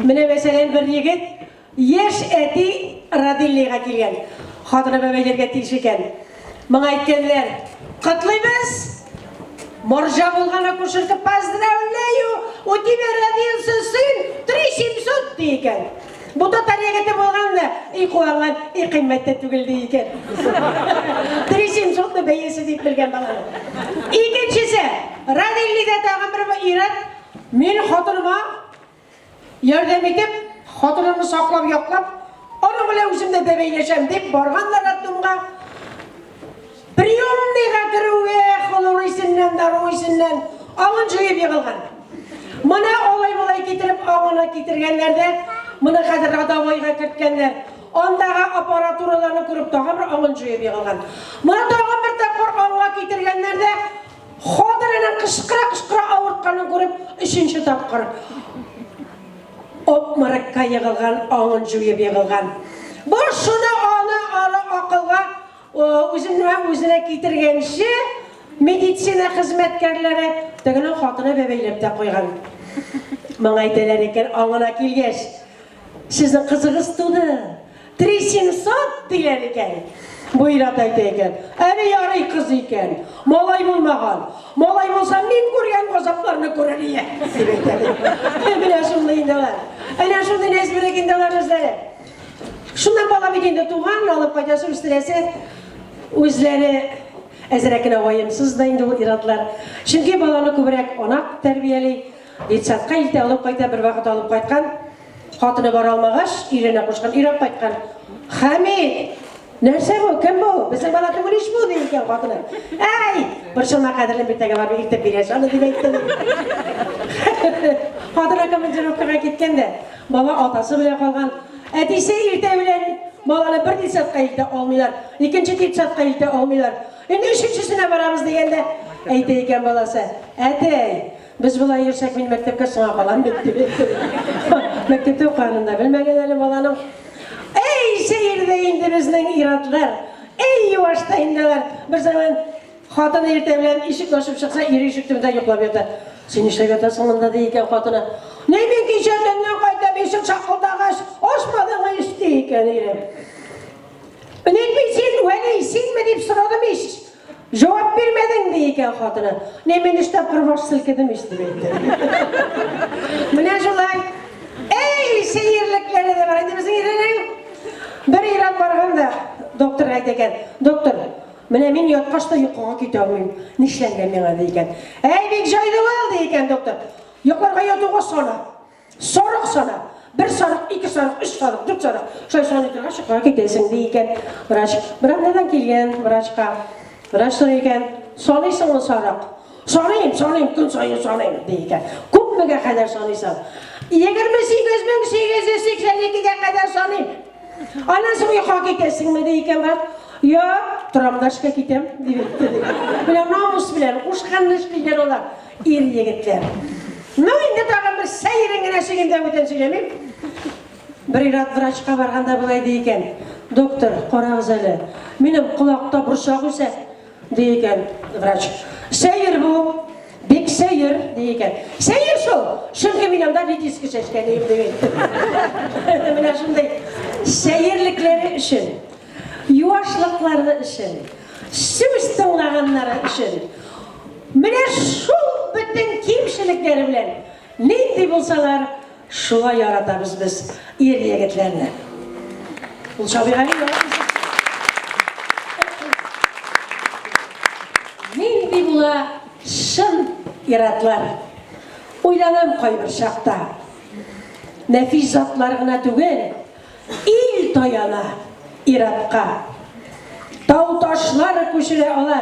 Менә мәсәлән, бер егет яшь әти родильныйга килгән. Хатыны бәбәйләргә тиеш икән. Моңа әйткәннәр, котлыйбыз! Морҗа булган акушерка поздравляю, у тебя родился сын, 3700 ди икән. Бу татар егете булган да, и куанган, и кыйммәт тә түгел ди икән. 3700 ны бәясе дип белгән баланы. Икенчесе, Равилнидә тагын бер ир-ат, мин хатыныма ярдәм итеп, хатынымны саклап, яклап, аның белән үзем дә бәбәйләшәм дип барган да роддомга. Приемныйга керүгә хлор исеннән, дару исеннән аңын җуеп егылган. Моны алай-болай китереп аңына китергәннәр дә, моны хәзер родовойга керткәннәр. Андагы аппаратураларны күреп тагын бер аңын җуеп егылган. Моны тагын бер тапкыр аңга китергәннәр дә, хатынының кычкыра-кычкыра авыртканын күреп, өченче тапкыр обморокка егылган, аңын җуеп егылган. Бу шуны аны ары акылга Үзенә үзенә китергәнче, медицина хезмәткәрләре тегенең хатыны бәбәйләп тә куйган. Моңа әйтәләр икән, аңына килгәч, сезнең кызыгыз туды. 3700 диләр икән. Бу ир-ат әйтә икән, әле ярый кыз икән, малай булмаган. Малай булса, мин күргән газапларны күрер ие, дип әйтә. Менә шундый инде алар. Әнә шундый нәзберек инде алар үзләре. Шуннан бала бит инде туган, алып кайтасы, үстерәсе. Үзләре әзрәк кенә ваемсыз да инде ул ир-атлар. Чөнки баланы күбрәк ана тәрбияли. Детсадка илтә, алып кайта, бервакыт алып кайткан. Хатыны бара алмагач, иренә кушкан, ир алып кайткан. Хәмит! Нәрсә бу? Кем бу? Безнең бала түгел ич бу, ди икән хатыны. Әй, борчылма, кадерлем, иртәгә барып илтеп бирәсе аны, дип әйтте. Хатыны командировкага киткән дә, Бала атасы белән калган. Әтисе иртә белән баланы бер детсадка илтә алмыйлар, икенче детсадка илтә алмыйлар. Инде өченчесенә барабыз дигәндә, әйтә икән баласы, Әтәй, без болай йөрсәк, мин мәктәпкә соңа калам бит, дип әйтте. Мәктәптә укыганын да белмәгән әле баланың. Әй, сәер дә инде безнең ир-атлар! Әй, юаш та инде алар! Бер заман Хатыны иртә белән ишек ачып чыкса, ире ишек төбендә йоклап ята. Син нишләп ятасың монда, ди икән хатыны. Ни мин кичә төннән кайтып ишек шакылдагач, ачмадың ич, ди икән ире. Ник мин син, Вәли, синме дип сорадым ич. Җавап бирмәдең, ди икән хатыны. Ни мин өч тапкыр баш селкедем ич, дип әйтте. Менә шулай. Әй, сәерлекләре дә бар инде безнең иренең. Бер ир-ат барган да докторга әйтә икән, доктор, Менә мин яткач та йокыга китә алмыйм. Нишләргә миңа, ди икән. Әй, бик җайлы ул, ди икән доктор. Йокларга ятуга сана. Сарык сана. Бер сарык, ике сарык, өч сарык, дүрт сарык. Шулай саный торгач, йокыга китәсең, ди икән врач. Бер атнадан килгән врачка. Врач сорый икән, саныйсыңмы сарык? Саныйм, саныйм, көн саен саныйм, ди икән. Күпмегә кадәр саныйсың? 28882 гә кадәр саныйм. Аннан соң йокыга китәсеңме, ди икән врач. Юк, торам да эшкә китәм, дип әйтте, ди. Менә намус белән кушканны эшлиләр алар, ир-егетләр. Ну, инде тагын бер сәерен генә сөйлим дә бүтән сөйләмим. Бер ир-ат врачка барганда болай ди икән, Доктор, карагыз әле, минем колакта борчак үсә. Ди икән врач. Сәер бу, бик сәер, ди икән. Сәер шул, чөнки мин анда редиска чәчкән идем, дип әйтте. Менә шундый сәерлекләре өчен. Юашлыклары өчен, сүз тыңлаганнары өчен, менә шул бөтен кимчелекләре белән нинди булсалар, шулай яратабыз без ир-егетләрне. Ул Шабигалиев яратмыйсың. Нинди була чын ир-атлар? Уйланам кайбер чакта. Нәфис затлар гына түгел, ил таяна ир-атка. Тау-ташлар күчерә ала,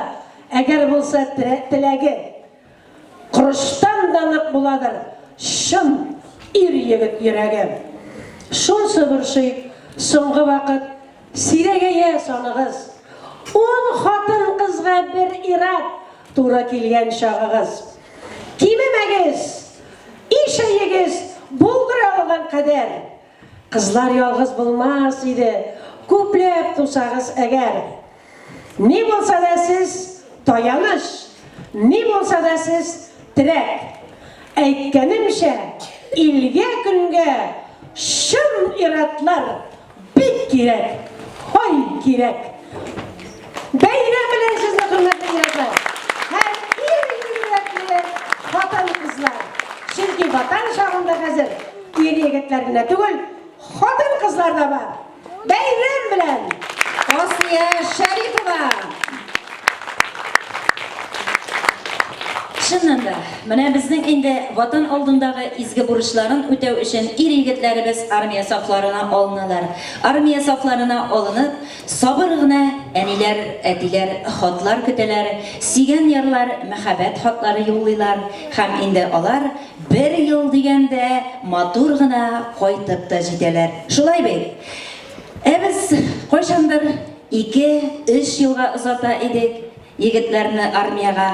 әгәр булса теләге. Корычтан да нык буладыр чын ир-егет йөрәге. Шунсы борчый, соңгы вакыт сирәгәя саныгыз. Ун хатын-кызга бер ир-ат туры килгән чагыгыз. Кимемәгез, ишәегез булдыра алган кадәр. Кызлар ялгыз булмас иде, күпләп тусагыз әгәр. Ни булса да сез таяныч, ни булса да сез терәк. Әйткәнемчә, илгә-көнгә чын ир-атлар бик кирәк, һай кирәк. Бәйрәм белән сезне, хөрмәтле ир-атлар һәм ир йөрәкле хатын-кызлар! Чөнки Ватан чагында хәзер ир-егетләр генә түгел, хатын-кызлар да бар. Бәйрәм белән! Асия Шәрипова! Чыннан да, менә безнең инде Ватан алдындагы изге бурычларын үтәү өчен ир-егетләребез армия сафларына алыналар. Армия сафларына алынып, сабыр гына әниләр, әтиләр хатлар көтәләр, сөйгән ярлар мәхәббәт хатлары юллыйлар һәм инде алар бер ел дигәндә матур гына кайтып та җитәләр. Шулай бит? Ә без кайчандыр ике, өч елга озата идек. Егетләрне армиягә,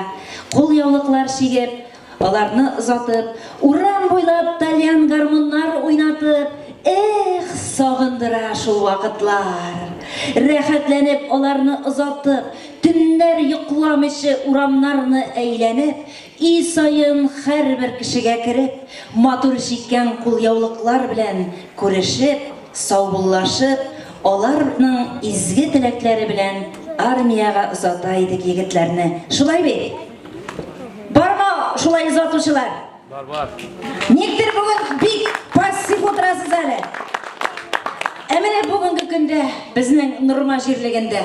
кулъяулыклар чигеп, аларны озатып, урам буйлап тальян гармуннар уйнатып, эх, сагындыра шул вакытлар! Рәхәтләнеп аларны озатып, төннәр йокламыйча урамнарны әйләнеп, өй саен һәрбер кешегә кереп, матур чиккән кулъяулыклар белән күрешеп, Саубуллашып, аларның изге теләкләре белән армиягә озата идек егетләрне. Шулай бит? Бармы шулай озатучылар? Бар, бар. Никтер бүген бик пассив утырасыз әле. Ә менә бүгенге көндә безнең Норма җирлегендә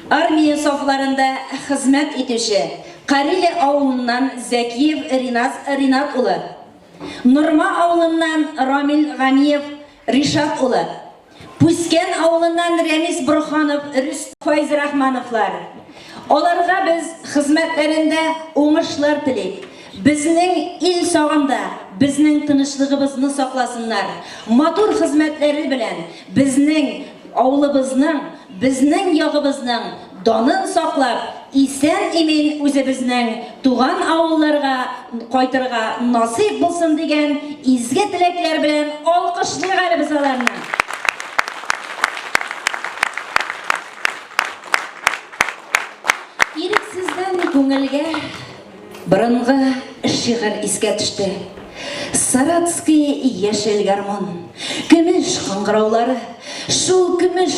армия сафларында хезмәт итүче Кариле авылыннан Зәкиев Риназ Ринат улы, Норма авылыннан Рамил Ганиев Ришат улы, Пүскән авылыннан Рәмис Борһанов, Рөстәм Фәйзрахмановлар. Аларга без хезмәтләрендә уңышлар телик. Безнең ил сагында безнең тынычлыгыбызны сакласыннар. Матур хезмәтләре белән безнең авылыбызның, безнең ягыбызның данын саклап, исән-имин үзебезнең туган авылларга кайтырга насыйп булсын дигән изге теләкләр белән алкышлыйк әле без аларны. Ирексездән күңелгә Борынгы шигырь искә төште. Саратский яшел гармун, көмеш кыңгыраулары, шул көмеш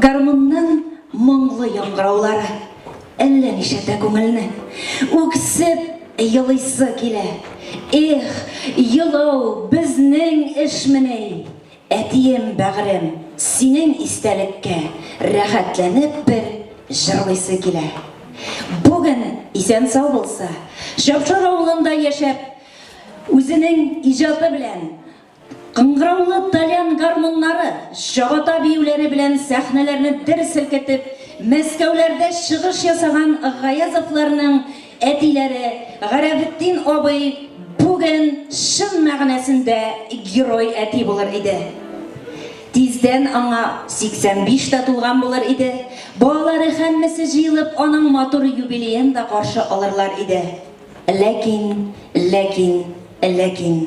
гармунның моңлы яңгыраулары әллә нишәтә күңелне. Үксеп елыйсы килә. Эх, елау безнең эшмени? Әтием, бәгърем, синең истәлеккә рәхәтләнеп бер җырлыйсы килә. Бүген исән-сау булса, Чапшар авылында яшәп, үзенең иҗаты белән, кыңгыраулы тальян гармуннары, чабата биюләре белән сәхнәләрне дер селкетеп, Мәскәүләрдә чыгыш ясаган Гаязовларның Әтиләре Гарәфетдин абый бүген чын мәгънәсендә герой әти булыр иде. Тиздән аңа 85 тә тулган булыр иде, балалары һәммәсе җыелып аның матур юбилеен да каршы алырлар иде. Ләкин, ләкин, ләкин.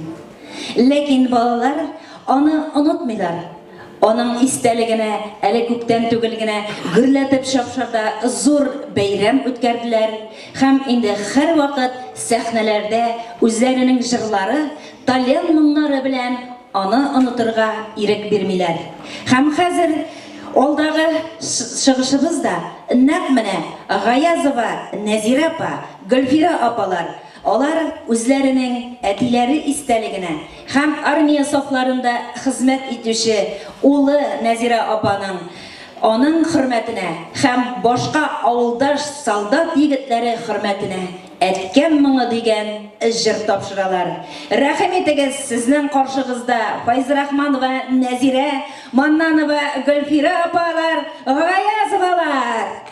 Ләкин балалар аны онытмыйлар. Аның истәлегенә әле күптән түгел генә гөрләтеп Чапшарда зур бәйрәм үткәрделәр һәм инде һәрвакыт сәхнәләрдә үзләренең җырлары, тальян моңнары белән аны онытырга ирек бирмиләр. Һәм хәзер Алдагы чыгышыбыз да нәкъ менә Гаязова Нәзирә апа, Гөлфирә апалар, алар үзләренең әтиләре истәлегенә һәм армия сафларында хезмәт итүче улы Нәзирә апаның аның хөрмәтенә һәм башка авылдаш солдат егетләре хөрмәтенә Әткәм моңы дигән җыр тапшыралар. Рәхим итегез, сезнең каршыгызда Файзрахманова Нәзирә, Маннанова Гөлфирә апалар, Гаязовалар!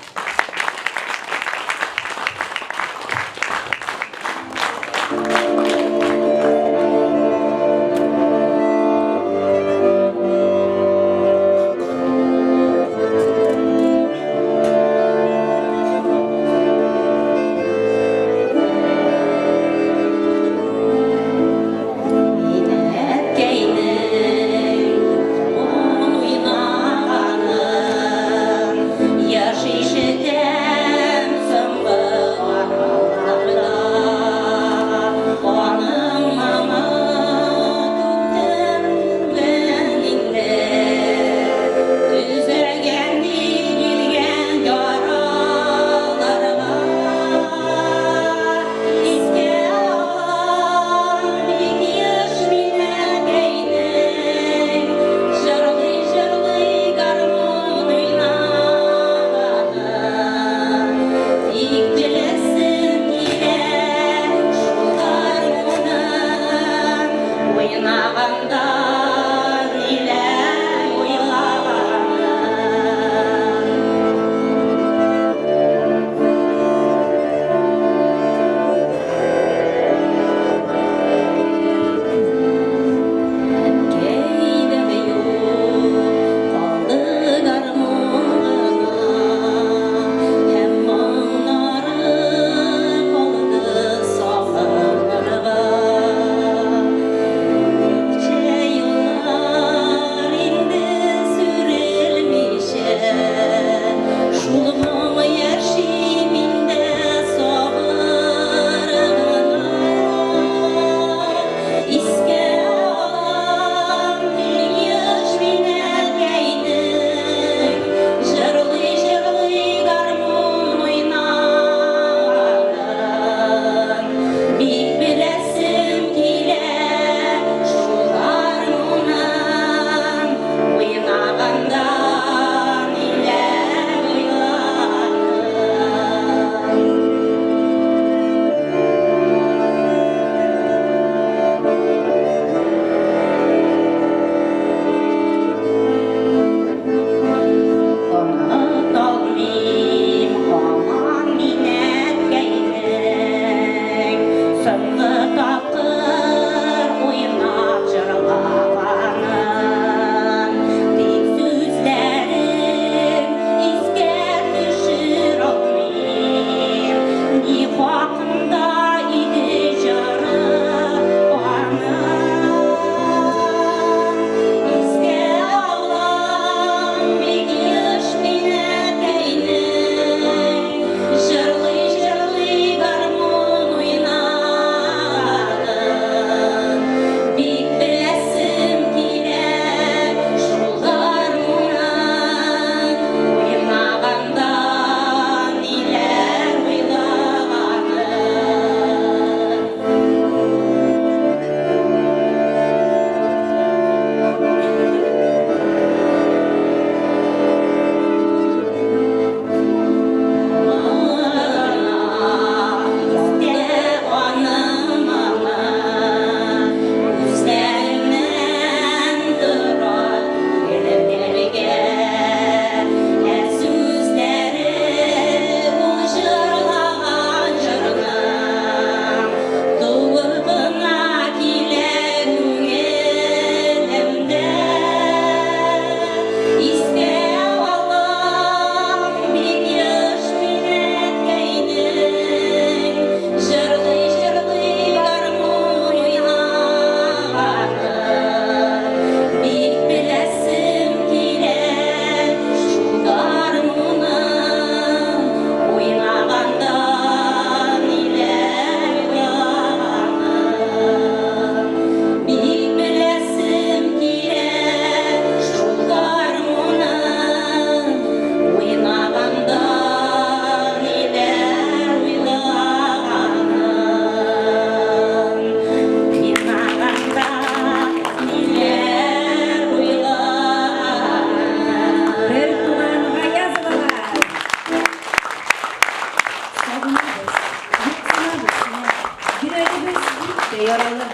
Йөрәктә яралы.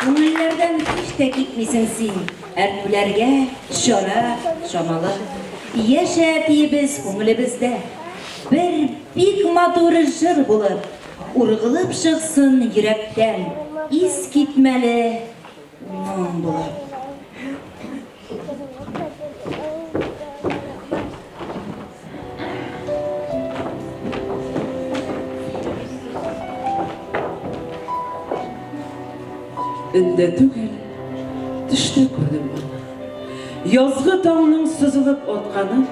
Күңелләрдән һич тә китмисең син, Әрнүләргә чара чамалы. Яшә, әтиебез, күңелебездә. Бер бик матур җыр булып, Ургылып чыксын йөрәктән, Искитмәле моң булып. Өндә түгел, төштә күрдем аны. Язгы таңның сызылып атканын,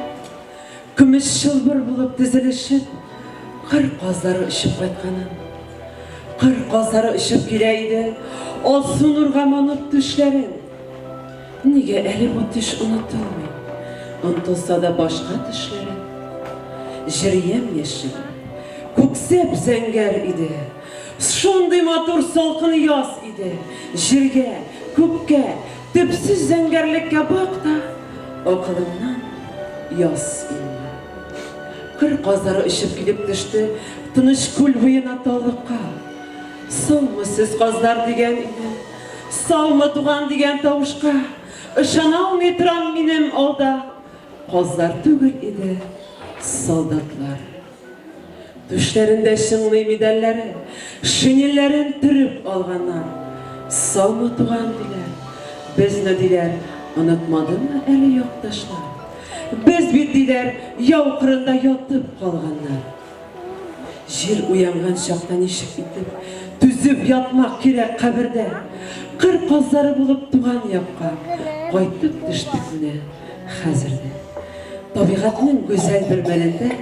көмеш чылбыр булып тезелешеп, кыр казлары очып кайтканын. Кыр казлары очып килә иде, алсу нурга манып түшләрен. Нигә әле бу төш онытылмый? Онтылса да башка төшләре. Җыр ямь-яшел, күк зәп-зәңгәр иде. Шундый матур салкын яз иде. Җиргә, күккә, төпсез зәңгәрлеккә бак та, акылыңнан яз инде. Кыр казлары очып килеп төште тыныч күл буена таллыкка. Саумы сез, казлар, дигән иде. Саумы, туган дигән тавышка ышана алмый торам, минем алда казлар түгел иде, солдатлар. Түшләрендә чыңлый медальләре, шинельләрен төреп алганнар. Саумы, туган, диләр, безне, диләр, онытмадымы әле якташлар? Без бит, диләр, яу кырында ятып калганнар. Җир уянган чакта ничек итеп түзеп ятмак кирәк кабердә? Кыр казлары булып туган якка кайтып төштек менә хәзер дә. Табигатьнең гүзәл бер мәлендә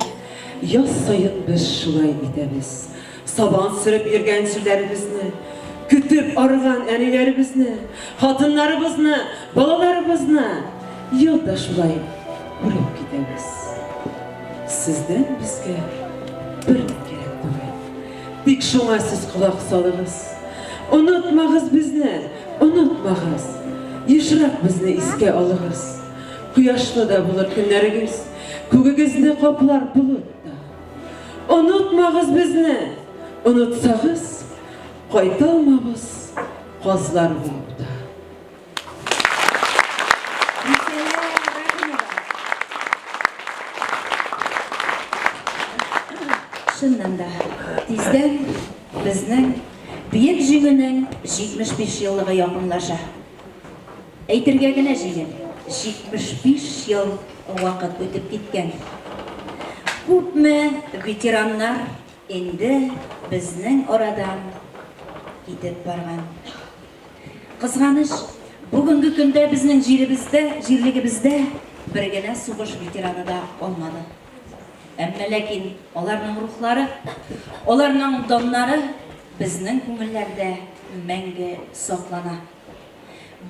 яз саен без шулай итәбез. Сабан сөреп йөргән җирләребезне, көтеп арыган әниләребезне, хатыннарыбызны, балаларыбызны ел да шулай күреп китәбез. Сездән безгә бер дә кирәк түгел. Тик шуңа сез колак салыгыз. Онытмагыз безне, онытмагыз. Ешрак безне искә алыгыз. Кояшлы да булыр көннәрегез, күгегезне каплар болыт та. Онытмагыз безне, онытсагыз, кайталмабыз казлар булып та. Гүзәлә Рәхимова. Чыннан да, тиздән безнең Бөек Җиңүнең 75 еллыгы якынлаша. Әйтергә генә җиңел, 75 ел вакыт үтеп киткән. Күпме ветераннар инде безнең арадан китеп барган. Кызганыч, бүгенге көндә безнең җиребездә, җирлегебездә бер генә сугыш ветераны да калмады. Әмма ләкин аларның рухлары, аларның даннары безнең күңелләрдә мәңге саклана.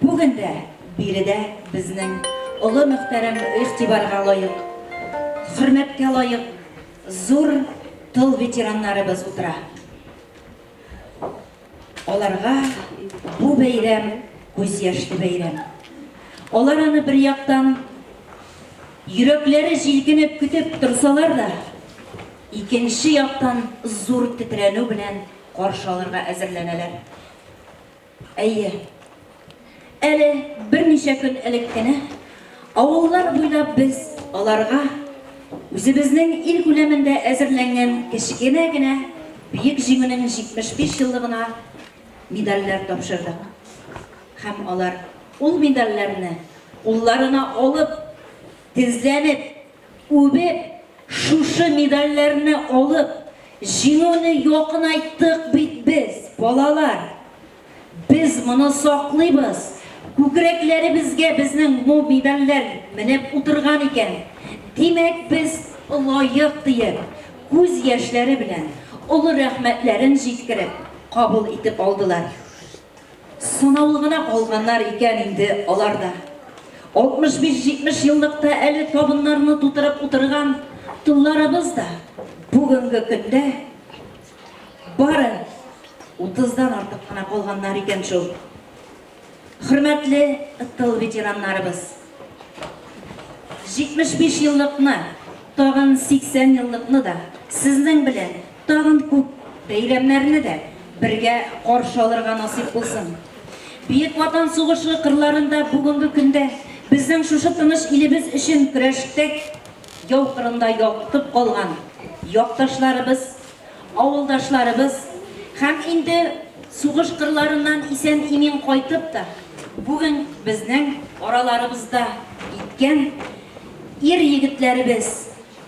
Бүген дә биредә безнең олы мөхтәрәм игътибарга лаек, хөрмәткә лаек зур тыл ветераннарыбыз утыра. Аларга бу бәйрәм күз яшьле бәйрәм. Алар аны бер яктан йөрәкләре җилкенеп көтеп торсалар да, икенче яктан зур тетрәнү белән каршы алырга әзерләнәләр. Әйе. Әле берничә көн элек кенә авыллар буйлап без аларга үзебезнең ил күләмендә әзерләнгән кечкенә генә Бөек Җиңүнең 75 еллыгына медальләр тапшырдык. Һәм алар ул медальләрне кулларына алып, тезләнеп, үбеп, шушы медальләрне алып, Җиңүне якынайттык бит без, балалар! Без моны саклыйбыз! Күкрәкләребезгә безнең бу медальләр менеп утырган икән, димәк, без лаек, диеп, күз яшьләре белән олы рәхмәтләрен җиткереп, кабул итеп алдылар. Санаулы гына калганнар икән инде алар да. 65-70 еллыкта әле табыннарны тутырып утырган толларыбыз да бүгенге көндә бары утыздан артык кына калганнар икән шул. Хөрмәтле тыл ветераннарыбыз! 75 еллыкны, тагын 80 еллыкны да сезнең белән тагын күп бәйрәмнәрне дә бергә каршы алырга насыйп булсын. Бөек Ватан сугышы кырларында бүгенге көндә безнең шушы тыныч илебез өчен көрәштә яу кырында ятып калган якташларыбыз, авылдашларыбыз һәм инде сугыш кырларыннан исән-имин кайтып та, бүген безнең араларыбызда киткән ир-егетләребез,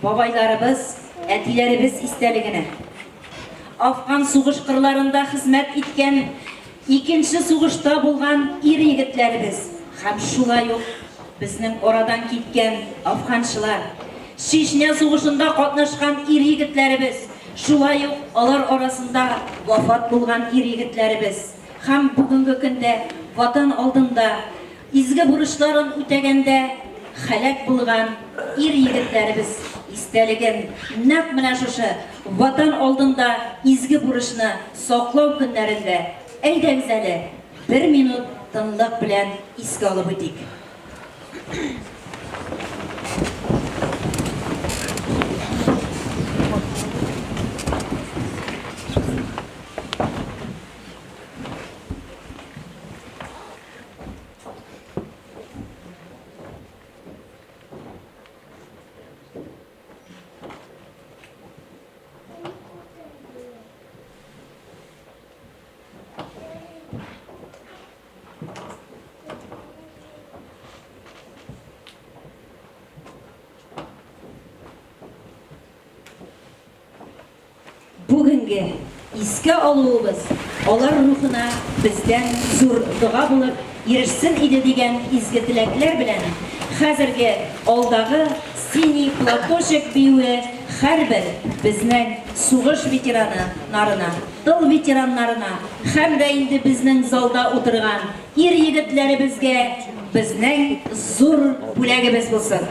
бабайларыбыз, әтиләребез истәлегенә. Афган сугыш кырларында хезмәт иткән, икенче сугышта булган ир-егетләребез һәм шулай ук безнең арадан киткән афганчылар, Чечня сугышында катнашкан ир-егетләребез, шулай ук алар арасында вафат булган ир-егетләребез һәм бүгенге көндә Ватан алдында изге бурычларын үтәгәндә һәлак булган ир-егетләребез истәлеген нәкъ менә шушы Ватан алдында изге бурычны саклау көннәрендә, әйдәгез әле, бер минут тынлык белән искә алып үтик. Бүгенге искә алуыбыз алар рухына бездән зур дога булып ирешсен иде дигән изге теләкләр белән хәзерге алдагы Синий платочек биюе һәрбер безнең сугыш ветераны нарына, тыл ветераннарына һәм дә инде безнең залда утырган ир-егетләребезгә безнең зур бүләгебез булсын.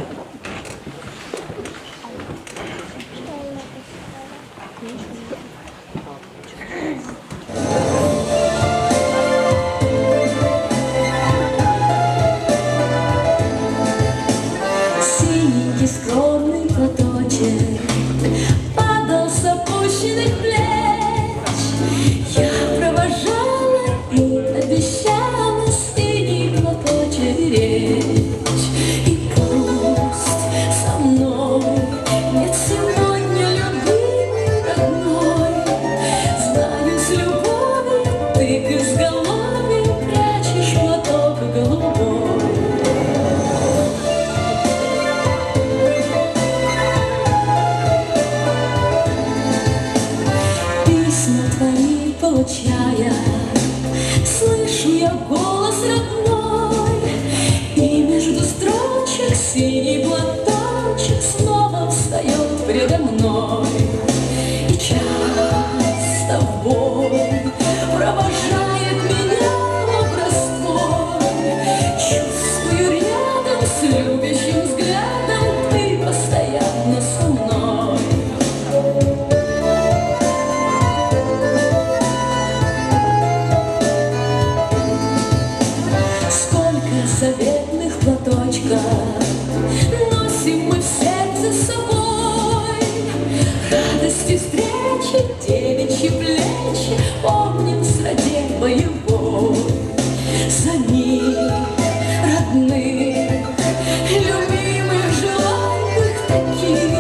Синенький скромный платочек падал с опущенных плеч. Я провожала и обещала синий платочек беречь. И пусть со мной нет сегодня любимой родной, Знаю, с любовью ты к изголовью прячешь платок голубой. Письма твои получая, Слышу я голос родной, И между строчек синий платочек Снова встает предо мной. И часто в бой провожает меня образ твой. Чувствую рядом с любящим взглядом Ты постоянно со мной. Сколько заветных платочков Носим мы в сердце с собой. Радости встречи, девичьи плечи Помним в среде боевой. За них, родных, любимых, желанных таких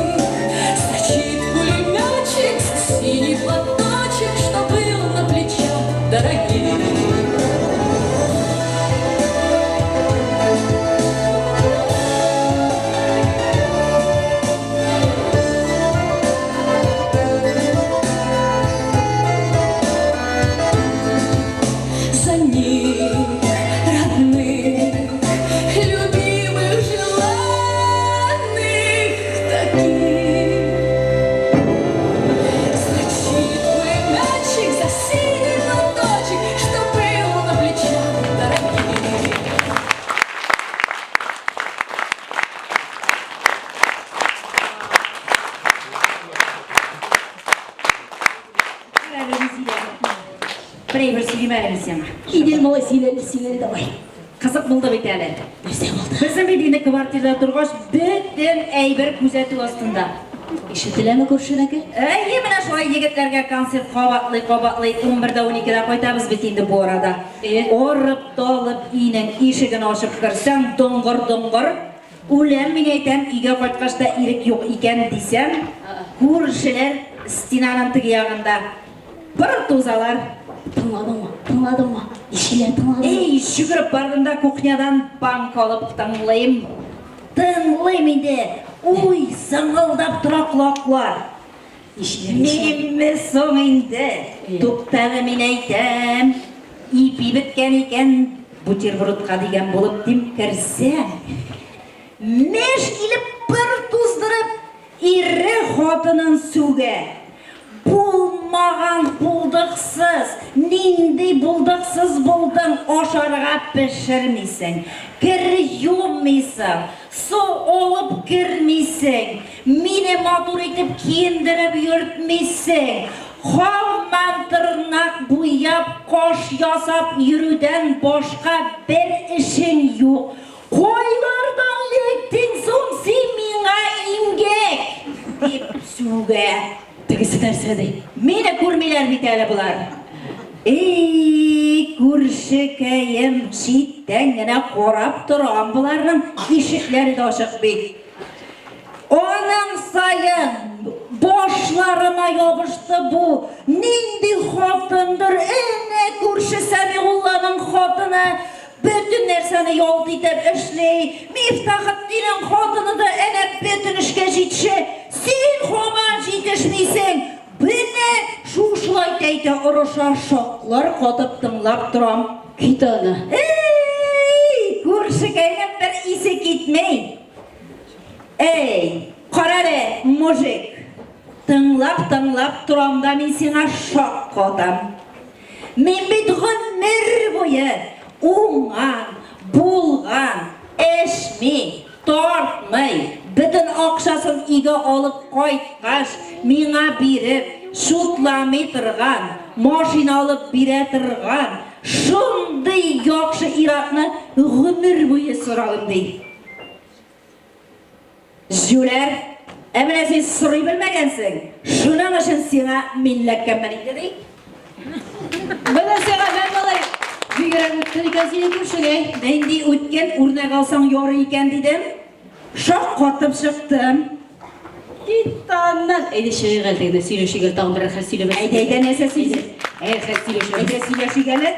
Строчит пулеметчик синий платочек, Что был на плечах дорогих. За них, родных, любимых, желанных таких. Строчит пулеметчик за синий платочек, что был на плечах дорогих. Бер әйбер сөйлим әле мин сиңа. Идел малай сөйлә, сөйлә давай. Кызык булды бит әле. Нәрсә булды? Безнең бит инде квартирада торгач, бөтен әйбер күзәтү астында. Ишетеләме күршедәге? Әйе, менә шулай егетләргә концерт кабатлый-кабатлый унбердә, уникедә кайтабыз бит инде бу арада. Арып-талып өйнең ишеген ачып керсәң, доңгыр-доңгыр. Үләм, мин әйтәм, өйгә кайткач та ирек юк икән, дисәм, күршеләр стенаның теге ягында пыр тузалар. Тыңладыңмы? Тыңладыңмы? Ишеләр, тыңладыңмы? Әй, йөгереп бардым да кухнядан банка алып тыңлыйм. Тыңлыйм инде, уй, зыңгылдап тора колаклар. Минемме соң инде? Туктале, мин әйтәм, ипи беткән икән, бутербродка дигән булып дим, керсәм, мәш килеп пыр туздырып, ире хатынын сүгә. Булмаган булдыксыз, нинди булдыксыз булдың, ашарга пешермисең, кер юмыйсың, су алып кермисең, мине матур итеп киендереп йөртмисең, һаман тырнак буяп, каш ясап йөрүдән башка бер эшең юк, Кайлардан эләктең соң син миңа, имгәк? дип сүгә. Тегесе нәрсә ди? Мине күрмиләр бит әле болар. И, күршекәем, читтән генә карап торам боларның, ишекләре дә ачык бит. Аның саен башларыма ябышты бу, нинди хатындыр, әнә күрше Сәмигулланың хатыны, бөтен нәрсәне ялт итеп эшли, Мифтахетдинең хатыны да әнә бөтен эшкә җитешә, син һаман җитешмисең, менә шушылай әйтә орыша, шаклар катып тыңлап торам. Кит аны. Әй, күршекәйнең бер исе китми. Әй, карале, мужик, тыңлап-тыңлап торам да мин сиңа шаккатам. Мин бит гомер буе уңган, булган, эчми, тартмый, бөтен акчасын өйгә алып кайткач, миңа биреп, чутламый торган, машина алып бирә торган шундый яхшы ир-атны гомер буе сорадым, ди. Җүләр, ә менә син сорый белмәгәнсең, шуның өчен сиңа мин эләккәнмен инде, ди. Менә сиңа мә, малай, бигрәк үткен икән синең күршең, әй. Нинди үткен, үрнәк алсаң ярый икән, дидем. Шаккатып чыктым. Кит аннан. Әйдә чыгыйк әле тегендә сөйләшик әле тагын берәр хәл сөйләмәсен. Әйдә, әйдә, нәрсә сөйлисең? Әйдә, хәл сөйләшәбез. Әйдә, сөйләшик әле.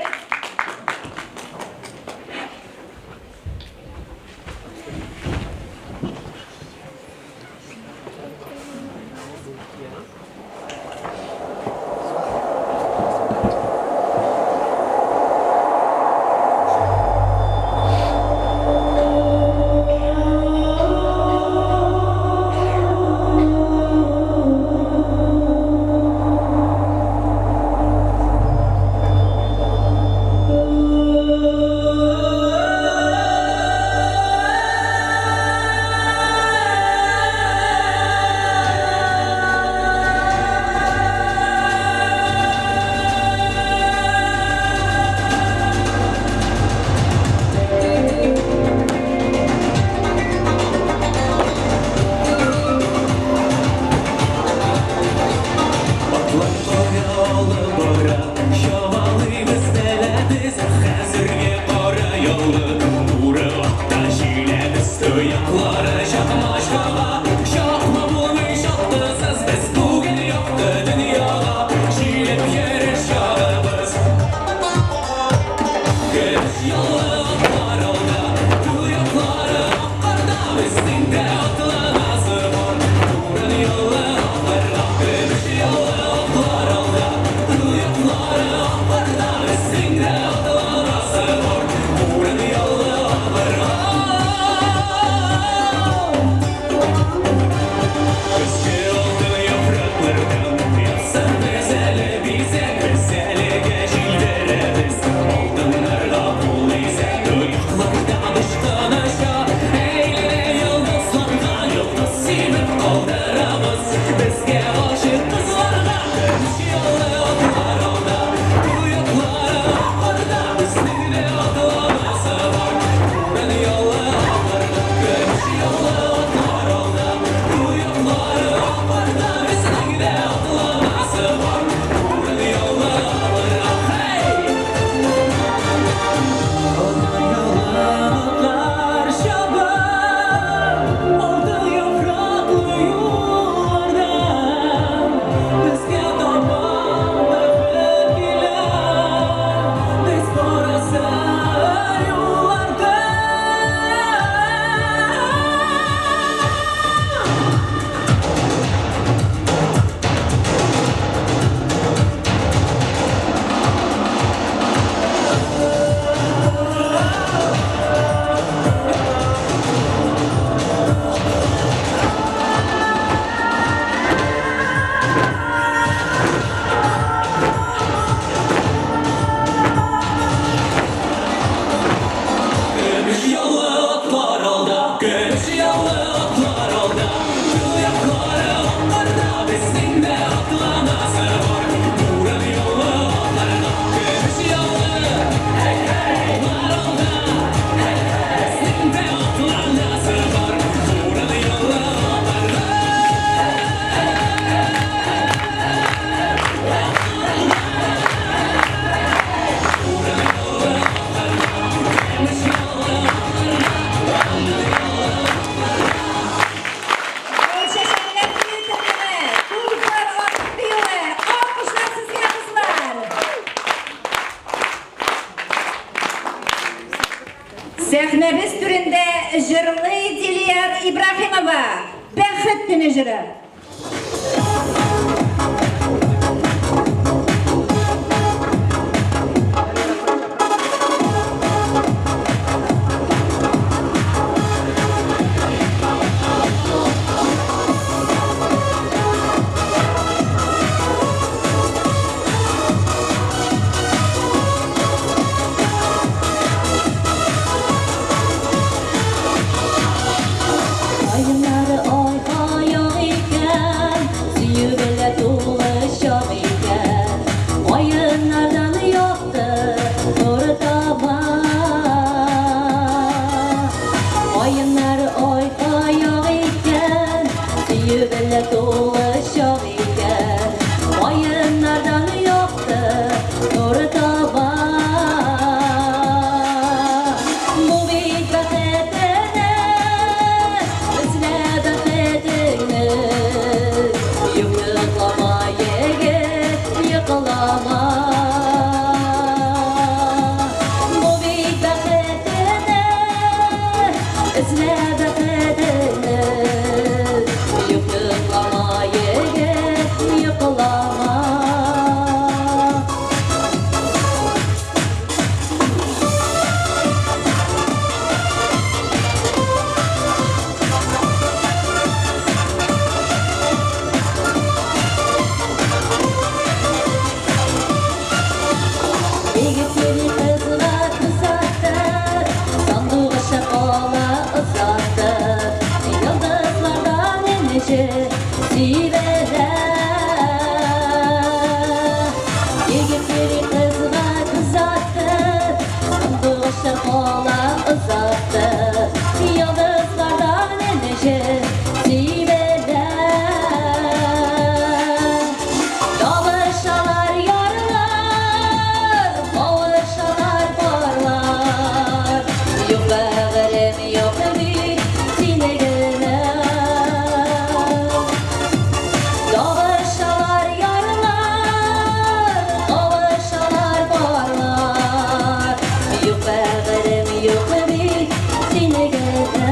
Сәхнәбез түрендә җырлый Дилияр Ибраһимова, Бәхет көне җыры. Каеннары ай-аяк икән, сөю белә тулы чак икән. Каеннардан якты нур таба. Каеннары ай-аяк икән, сөю белә тулы чак икән. Каеннардан якты нур таба. Бу бит бәхетеңне, эзлә бәхетеңне. Юк йоклама, егет, йоклама. Бу бит бәхетеңне, эзлә бәхетеңне. Юк йоклама, егет, йоклама. Егет йөри кызга күз атып, сандугачы кала озатып, йолдызлардан энҗе сибәлә. Егет йөри кызга күз атып, сандугачы кала озатып, йолдызлардан энҗе сибәлә. Табышалар ярлар, кавышалар парлар. Юк бәгырем, юк бит сине генә. Табышалар ярлар, кавышалар парлар. Юк бәгырем, юк бит сине генә.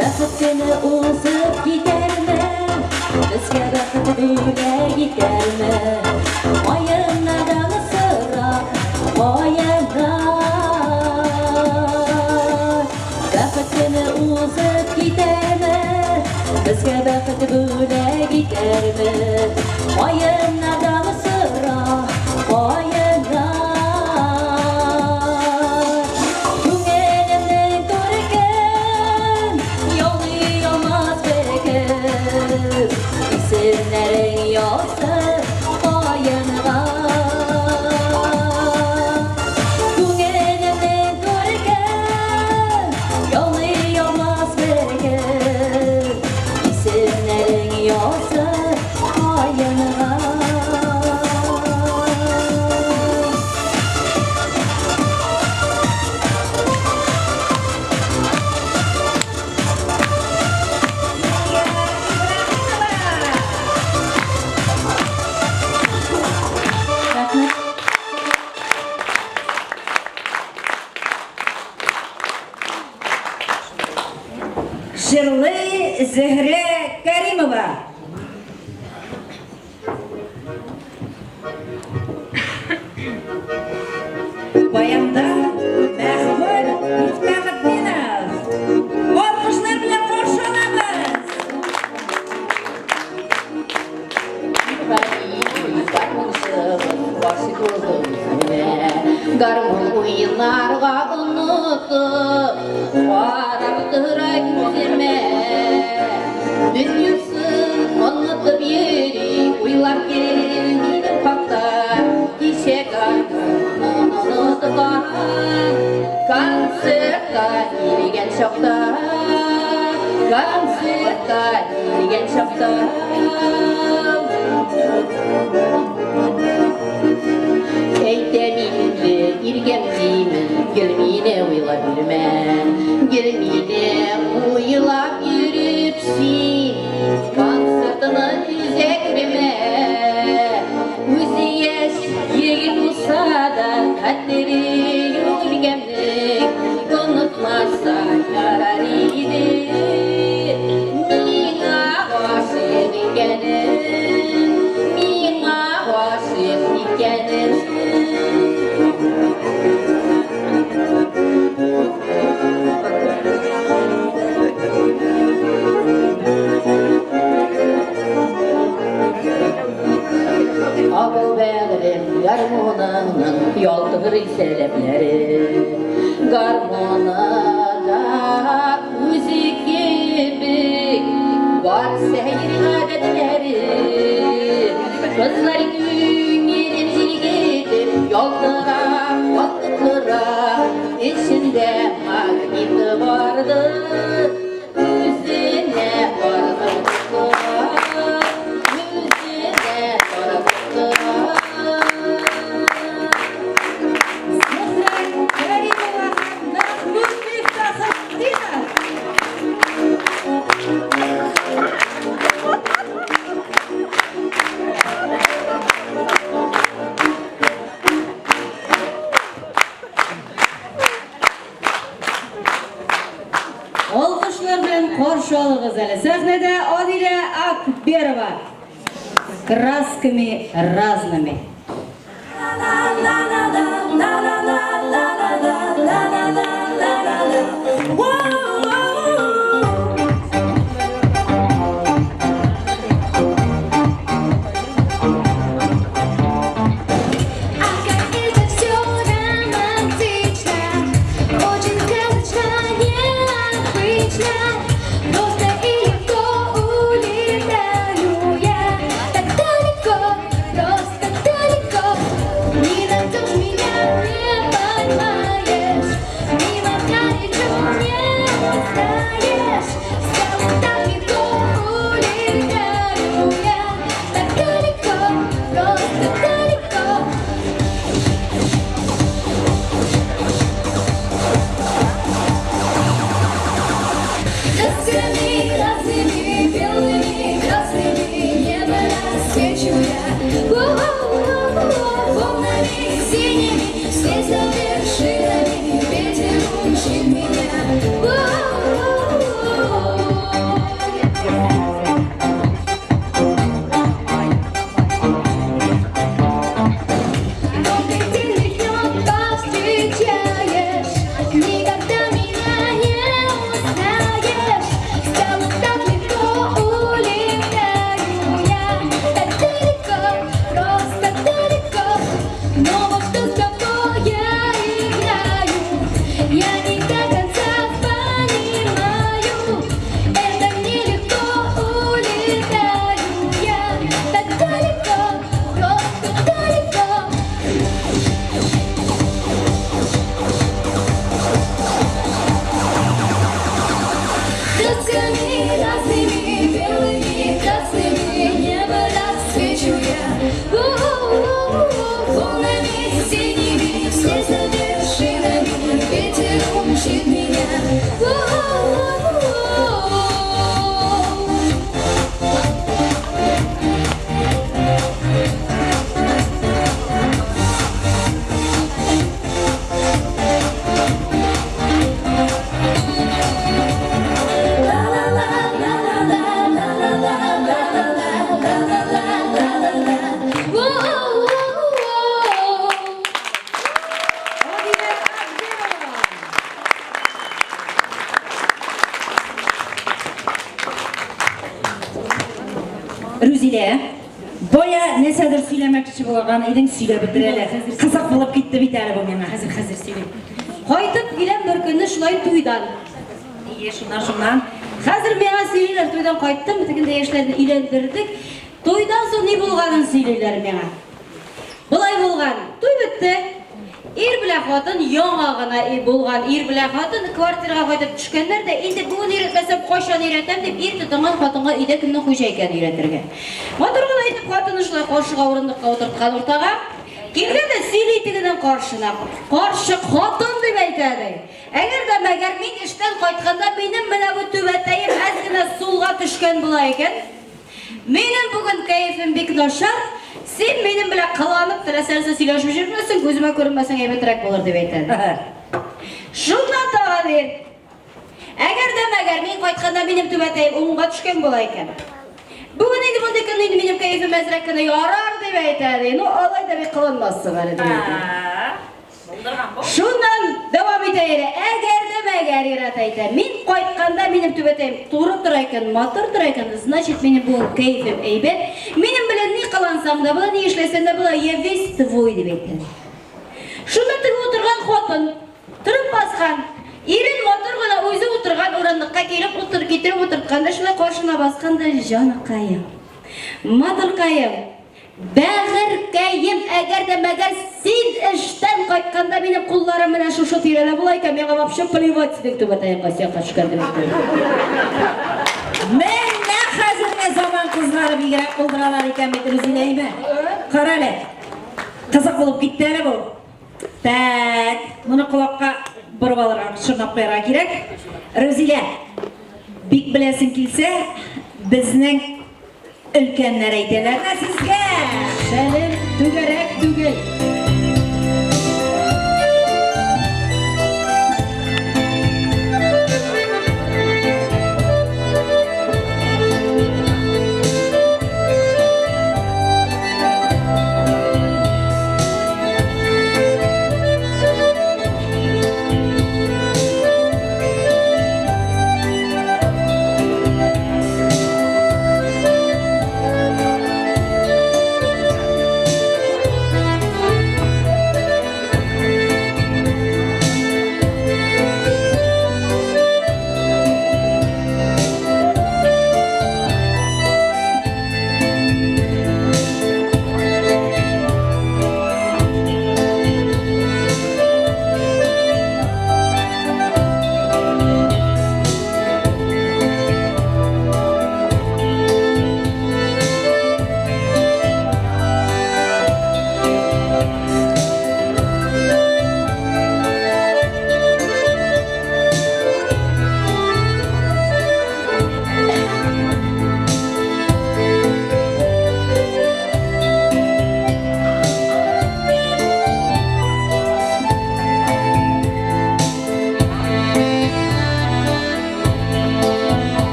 Бәхет көне узып китәрме, безгә бәхет бүләк итәрме? Каеннардан сора, каеннар. Бәхет көне узып китәрме, безгә бәхет бүләк итәрме? Каеннардан сора, каеннар. Күңелемнең күркен, яулый алмас беркем. Исемнәрең язып каенга. Күңелемнең күркен, яулый алмас беркем. Исемнәрең язып каенга. Рәхмәт. Җырлый Зөһрә Кәримова. Баянда Мәхмүт Мифтахетдинов. Алкышлар белән каршы алабыз. Гармунчыбыз гашыйк булды үзенә. Гармун уйнарга онытып, карап тора күземә. Дөньясын онытып йөри, уйлап йөри минем хакта. Кичә гармунын оныткан, концертка килгән чакта, концертка килгән чакта. Әйтәм инде, иргәм димен, гел мине уйлап. Хәтери юлгәмнең онытмаса ярар иде. Миңа гашыйк икәнен, миңа гашыйк икәнен. Абау бәгърем, гармуныңның ялтырый сәләпләре. Гармуны да үзе кебек бар сәер гадәтләре. Кызлар күңелен җилгетеп, ялтырап, вакытлыра, эчендә магниты бардыр. Үзенә тартып тора, үзенә тартып тора. Зөһрә Кәримова һәм Мәхмүт Мифтахетдинов. Алкышлар белән каршы алыгыз әле. Сәхнәдә Адилә Акберова. Красками разными. А как это все романтично, очень сказочно, необычно. Просто и легко улетаю я так далеко, просто далеко. Не найдешь меня, не поймаешь, мимо горячо не узнаешь. Стало так легко, улетаю я так далеко, просто далеко. Красками разными, белыми, красными небо рассвечу я. О-о-о-о, волнами синими, вслед за вершинами ветер учит меня. О-о-о-о. Только ты мелькнет, повстречаешь, никогда меня не узнаешь. Стало так легко, улетаю я так далеко, просто далеко. Но во что с тобой я играю, я не до конца понимаю. Это нелегко, улетаю я так далеко, просто далеко. Красками разными, белыми, красными небо рассвечу я. У-у-у-у, волнами синими, вслед за вершинами ветер умчит меня. У-у-у-у. У-у-у-у. Адилә Акберова. Рүзилә, бая нәрсәдер сөйләмәкче булган идең, сөйләп бетер әле. Кызык булып китте бит әле бу миңа. Хәзер, хәзер сөйлим. Кайтып киләм бер көнне шулай туйдан. Ие, шуннан, шуннан. Хәзер миңа сөйлиләр, туйдан кайттым, тегендә яшьләрне өйләндердек. Туйдан соң ни булганын сөйлиләр миңа. Болай булган, туй бетте. Ир белән хатын яңа гына булган ир белән хатын квартирага кайтып төшкәннәр дә, инде бүген өйрәтмәсәм, кайчан өйрәтәм дип, ир тотынган хатынга өйдә кемнең хуҗа икәнен өйрәтергә. Матур гына итеп хатыны шулай каршыга урындыкка утырткан уртага. Килгән дә сөйли тегенең каршына. Карчык хатын дип әйтә ди. Әгәр дә мәгәр мин эштән кайтканда минем менә бу түбәтәем әз генә сулга төшкән була икән, минем бүген кәефем бик начар, Син минем белән кыланып, теләсә нәрсә сөйләшеп йөрмәсең, күземә күренмәсәң әйбәтрәк булыр, дип әйтә. Шуннан тагын ир. Әгәр дә мәгәр мин кайтканда минем түбәтәем уңга төшкән була икән. Бүген инде мондый көнне инде минем кәефем әзрәк кенә ярар дип әйтә, ди. Ну, алай да бик кыланмассың әле, дип әйтә. Шуннан дәвам итә ире. Әгәр дә мәгәр ир-ат әйтә, мин кайтканда минем түбәтәем туры тора икән, матур тора икән, значит, минем бүген кәефем әйбәт. Минем белән ни кылансаң да була, ни эшләсәң дә була, я весь твой, дип әйтә. Шуннан теге утырган хатын торып баскан. Ирен матур гына үзе утырган урындыкка килеп утыр, китереп утырткан да шулай каршына баскан да, җаныкаем, матуркаем, Бәгырькәем, әгәр дә мәгәр син эштән кайтканда минем кулларым менә шушы тирәдә була икән, миңа вообще плевать синең түбәтәең кайсы якка төшкән дип әйтте. Менә хәзерге заман кызлары бигрәк булдыралар икән бит, Рүзилә, әйме? Кара әле, кызык булып китте әле бу. Тәк, моны колакка борып алырга, чорнап куярга кирәк. Рүзилә, бик беләсең килсә, безнең Өлкәннәр әйтәләр дә сезгә! Шәлем түгәрәк түгел.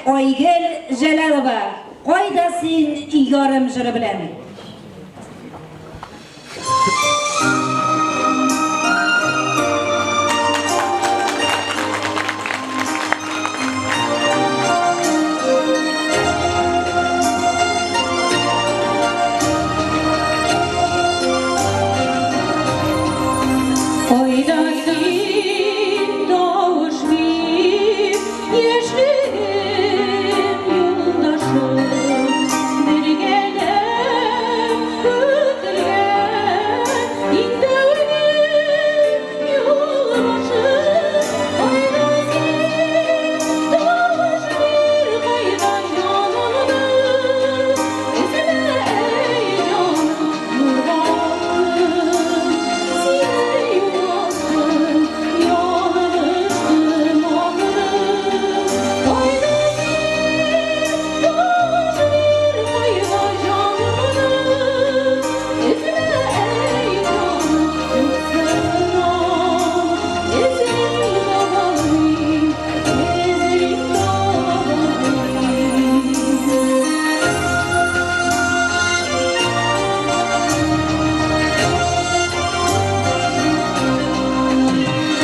Айгөл Җәләлова, Кайда син, ярым җыры белән. Кайда син, тавыш бир, яшьлегем юлдашым, бергәләп үтелгән иң тәүге юлбашым. Кайда син, тавыш бир, кайда җанымны өзмә, әй җаным, югалттым, сине югалттым, ялгыштым ахры. Кайда син, тавыш бир, кайда җанымны өзмә, әй җаным, юксынам, эзлим табалмыйм, эзлим табалмыйм.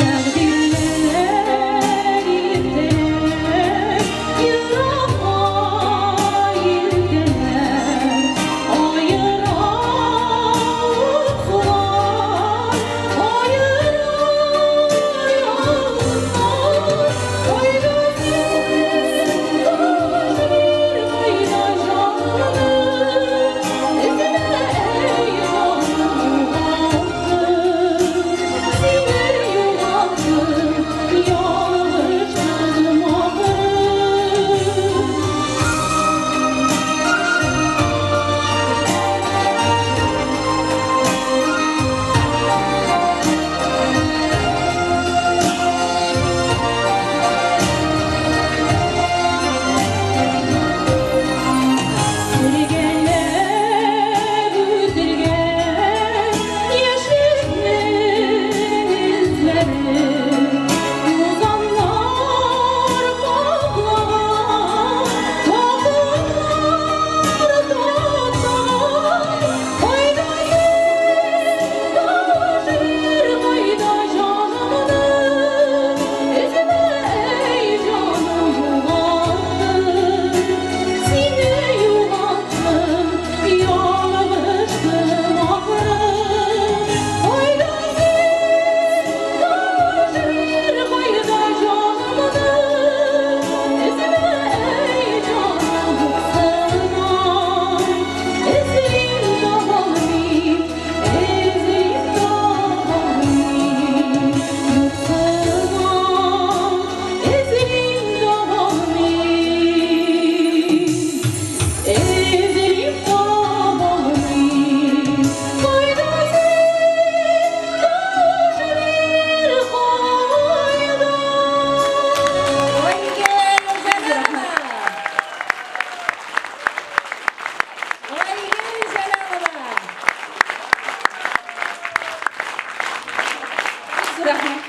Тәкъдирләр илтәләр, еракка илтәләр, аера утлар, аера ялкыннар. Кайда син, тавыш бир, кайда җанымны өзмә, әй җаным, югалттым, сине югалттым, ялгыштым ахры. Бергәләп үтелгән яшьлекнең эзләре, тузаннар каплаган, вакытлар таптаган. Кайда син, тавыш бир, кайда җанымны өзмә, әй җаным, югалттым, сине югалттым, ялгыштым ахры. Кайда син, тавыш бир, кайда җанымны өзмә, әй җаным, юксынам, эзлим табалмыйм, эзлим табалмыйм, юксынам, эзлим табалмыйм, эзлим табалмыйм. Кайда син, тавыш бир, кайда? Айгөл Җәләлова! Айгөл Җәләлова! Рәхмәт.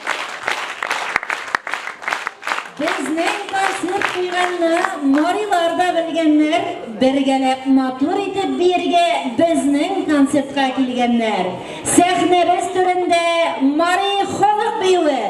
Безнең концерт куйганны марилар да белгәннәр, бергәләп матур итеп биергә безнең концертка килгәннәр. Сәхнәбез түрендә мари халык биюе.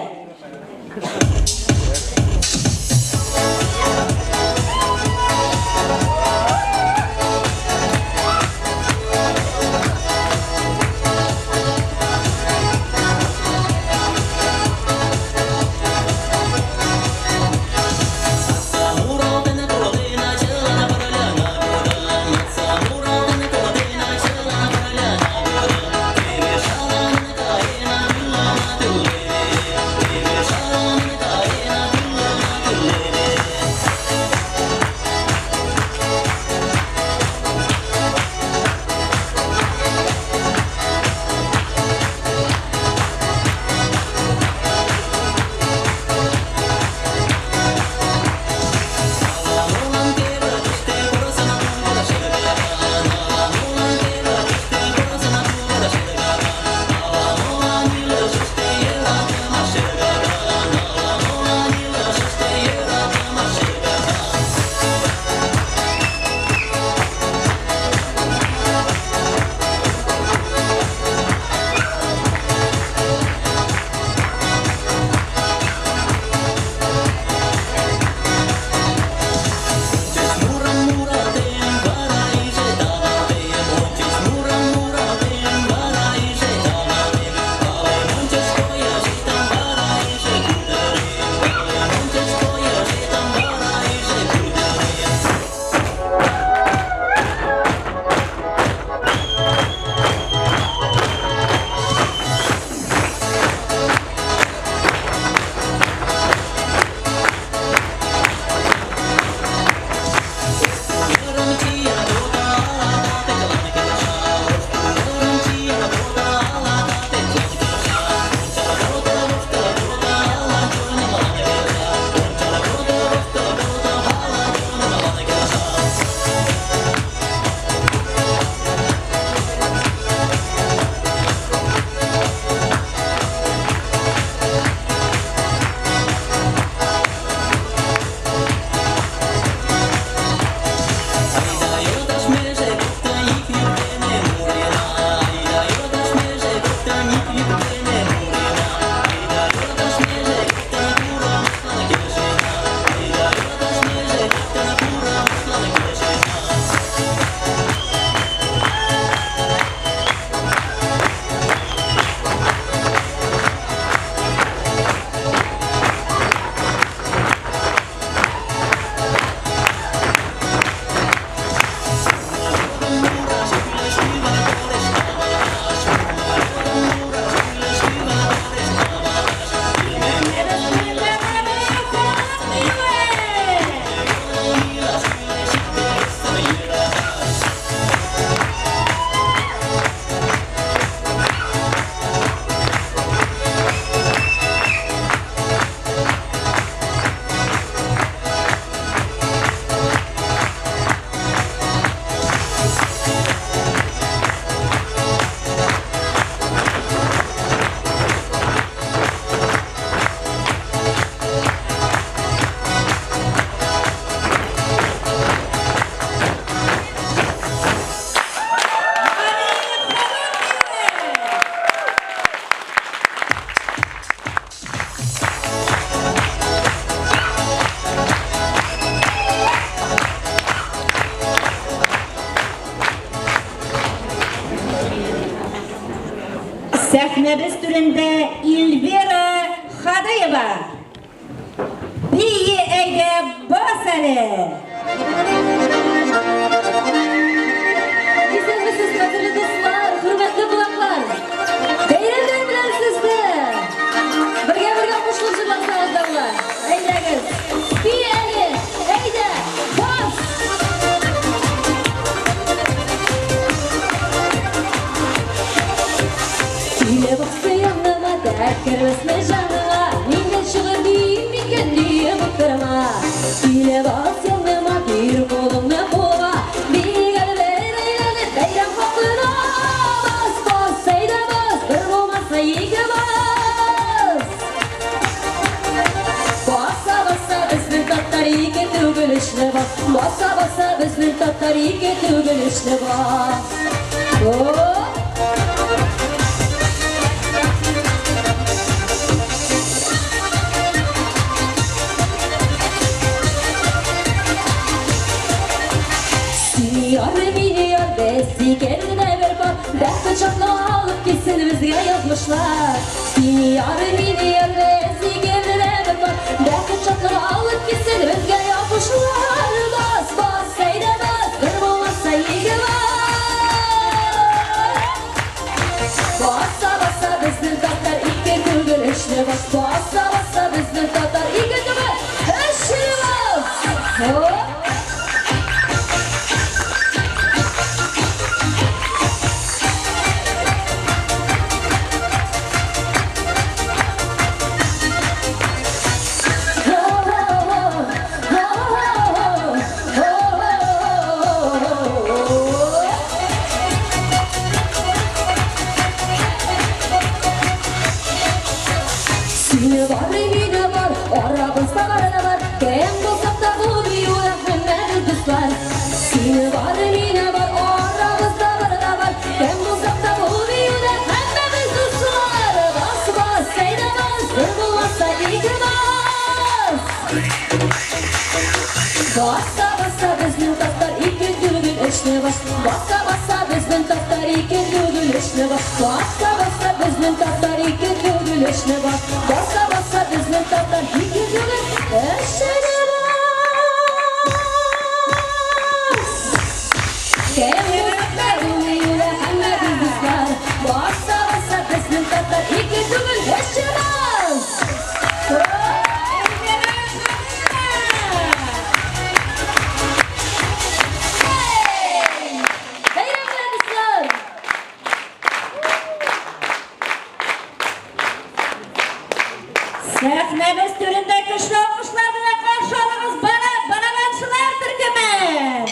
Сәхнәбез түрендә Эльвира Хадыева. Бие әйдә, бас әле! Исәнмесез, кадерле дуслар, хөрмәтле кунаклар! Бәйрәмнәр белән сезне! Бергә-бергә кушылып җырласагыз да була. Әйдәгез! Бие әле! Әйдә, бас! Килеп аксы яныма, дәрт кермәсме җаныңа? Миннән чыгыр дим микән, диеп утырма. Килеп ас яныма, бир кулыңны кулыма. Бик әле бер әйләнеп, бәйрәм хакына. Бас, бас, әйдә бас, бер булмаса ике бас. Баса, баса, безнең татар ике түгел өчне бас. Баса, баса, безнең татар ике түгел өчне бас. О! Син яр, мин яр, без икән генә бер пар, Бәхет шатлык алып килсен безгә язмышлар. Син яр, мин яр, без икән генә бер пар, Бәхет шатлык алып килсен безгә язмышлар. Бас, бас, әйдә бас, бер булмаса ике бас. Баса, баса, безнең татар ике түгел, өчне бас. Баса, баса, безнең татар ике түгел, өчне бас. Хоп! Сине бар, мине бар, арабызда бар да бар, кем булсак та бу биюдә һәммәбез дуслар. Сине бар, мине бар, арабызда бар да бар, кем булсак та бу биюдә һәммәбез дуслар. Бас, бас, әйдә бас, бер булмаса ике бас. Баса, баса, безнең татар ике түгел, өчне бас. Баса, баса, безнең татар ике түгел, өчне бас. Баса, баса, безнең татар ике түгел, өчне бас. Баса, баса, безнең татар ике түгел, өчне бас. Кем булсак та бу биюдә һәммәбез дуслар. Баса, баса, безнең татар ике түгел, өчне бас. Бәйрәм белән, дуслар! Сәхнәбез түрендә көчле алкышлар белән каршы алыгыз бара барабанчылар төркемен!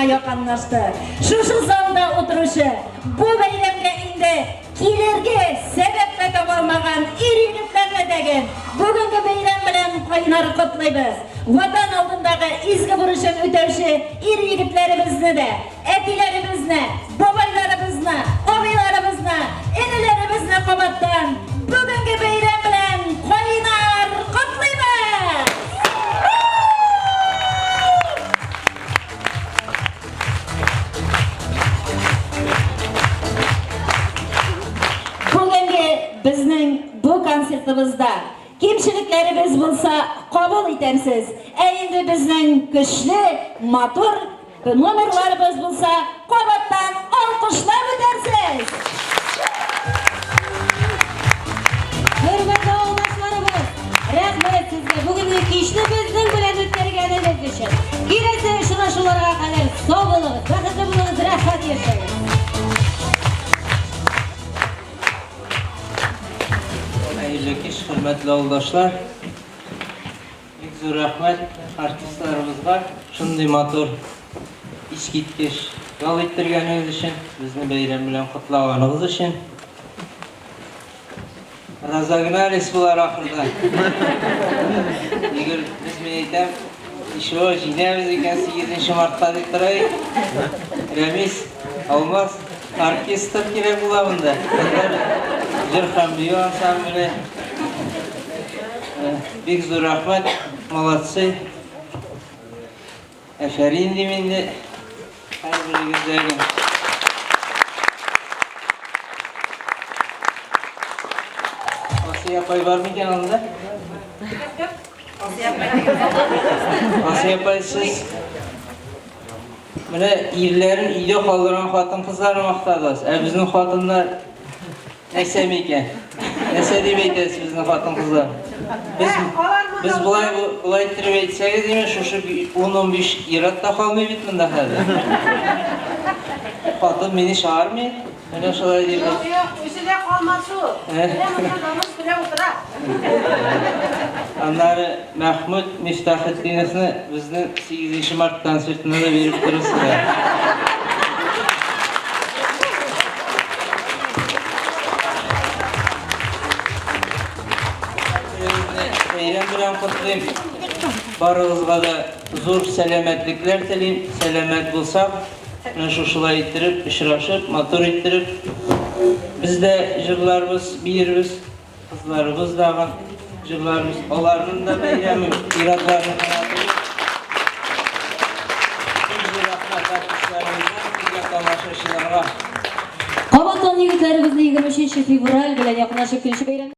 ахырына яканлашты. Шушы залда утыручы, бу бәйрәмгә инде килергә сәбәп тә таба алмаган ир-егетләрне дәген бүгенге бәйрәм белән кайнар котлыйбыз. Ватан алдындагы изге бурычын үтәүче ир-егетләребезне дә, әтиләребезне, бабайларыбызны, абыйларыбызны, энеләребезне кабаттан бүгенге бәйрәм белән кайнар котлыйбыз! Бүгенге безнең бу концертыбызда кимчелекләребез булса, кабул итәрсез. Ә инде безнең көчле, матур Номерларыбыз булса, кабаттан алкышлап үтәрсез! Хөрмәтле авылдашларыбыз, рәхмәт сезгә бүгенге кичне безнең белән үткәргәнегез өчен. Киләсе очрашуларга кадәр сау булыгыз, бәхетле булыгыз, рәхәт яшәгез. Хәерле кич, хөрмәтле авылдашлар. Бик зур рәхмәт артистларыбызга шундый матур, искиткеч ял иттергәнегез өчен, безне бәйрәм белән котлаганыгыз өчен. Разогнались болар ахырда. Игорь, без мин әйтәм, ничего, җиңәбез икән 8 мартта дип тора идек. Рәмис, Алмаз, оркестр кирәк була монда. Җыр һәм бию ансамбле. Бик зур рәхмәт, молодцы. Әфәрин дим инде һәрберегездәге. Асия апай бар микән анда? Асия апай, сез менә ирләрен өйдә калдырган хатын-кызларны мактадыгыз. Ә безнең хатыннар Нәрсә микән? Нәрсә дип әйтәсез безнең хатын-кызлар? Без без болай болай иттереп әйтсәгез, димәк, шушы 10-15 ир-ат та калмый бит монда хәзер. Хатын мине чыгармый. Менә шулай дибез. Юк, юк, үзе дә калмас ул. Менә монда намус белән утыра. Аннары Мәхмүт Мифтахетдиновны безнең 8 март концертына да биреп торырсызлар. Бәйрәм белән котлыйм. Барыгызга да зур сәламәтлекләр телим. Сәламәт булсак, менә шушылай иттереп, очрашып, матур иттереп, без дә җырларбыз, биербез. Кызларыбыз дагы җырларбыз, аларның да бәйрәме, ир-атларның гына түгел. Бик зур рәхмәт артистларыбызга, сезгә тамашачыларга. Кабаттан егетләребезне 23 февраль белән якынлашып килүче бәйрәм.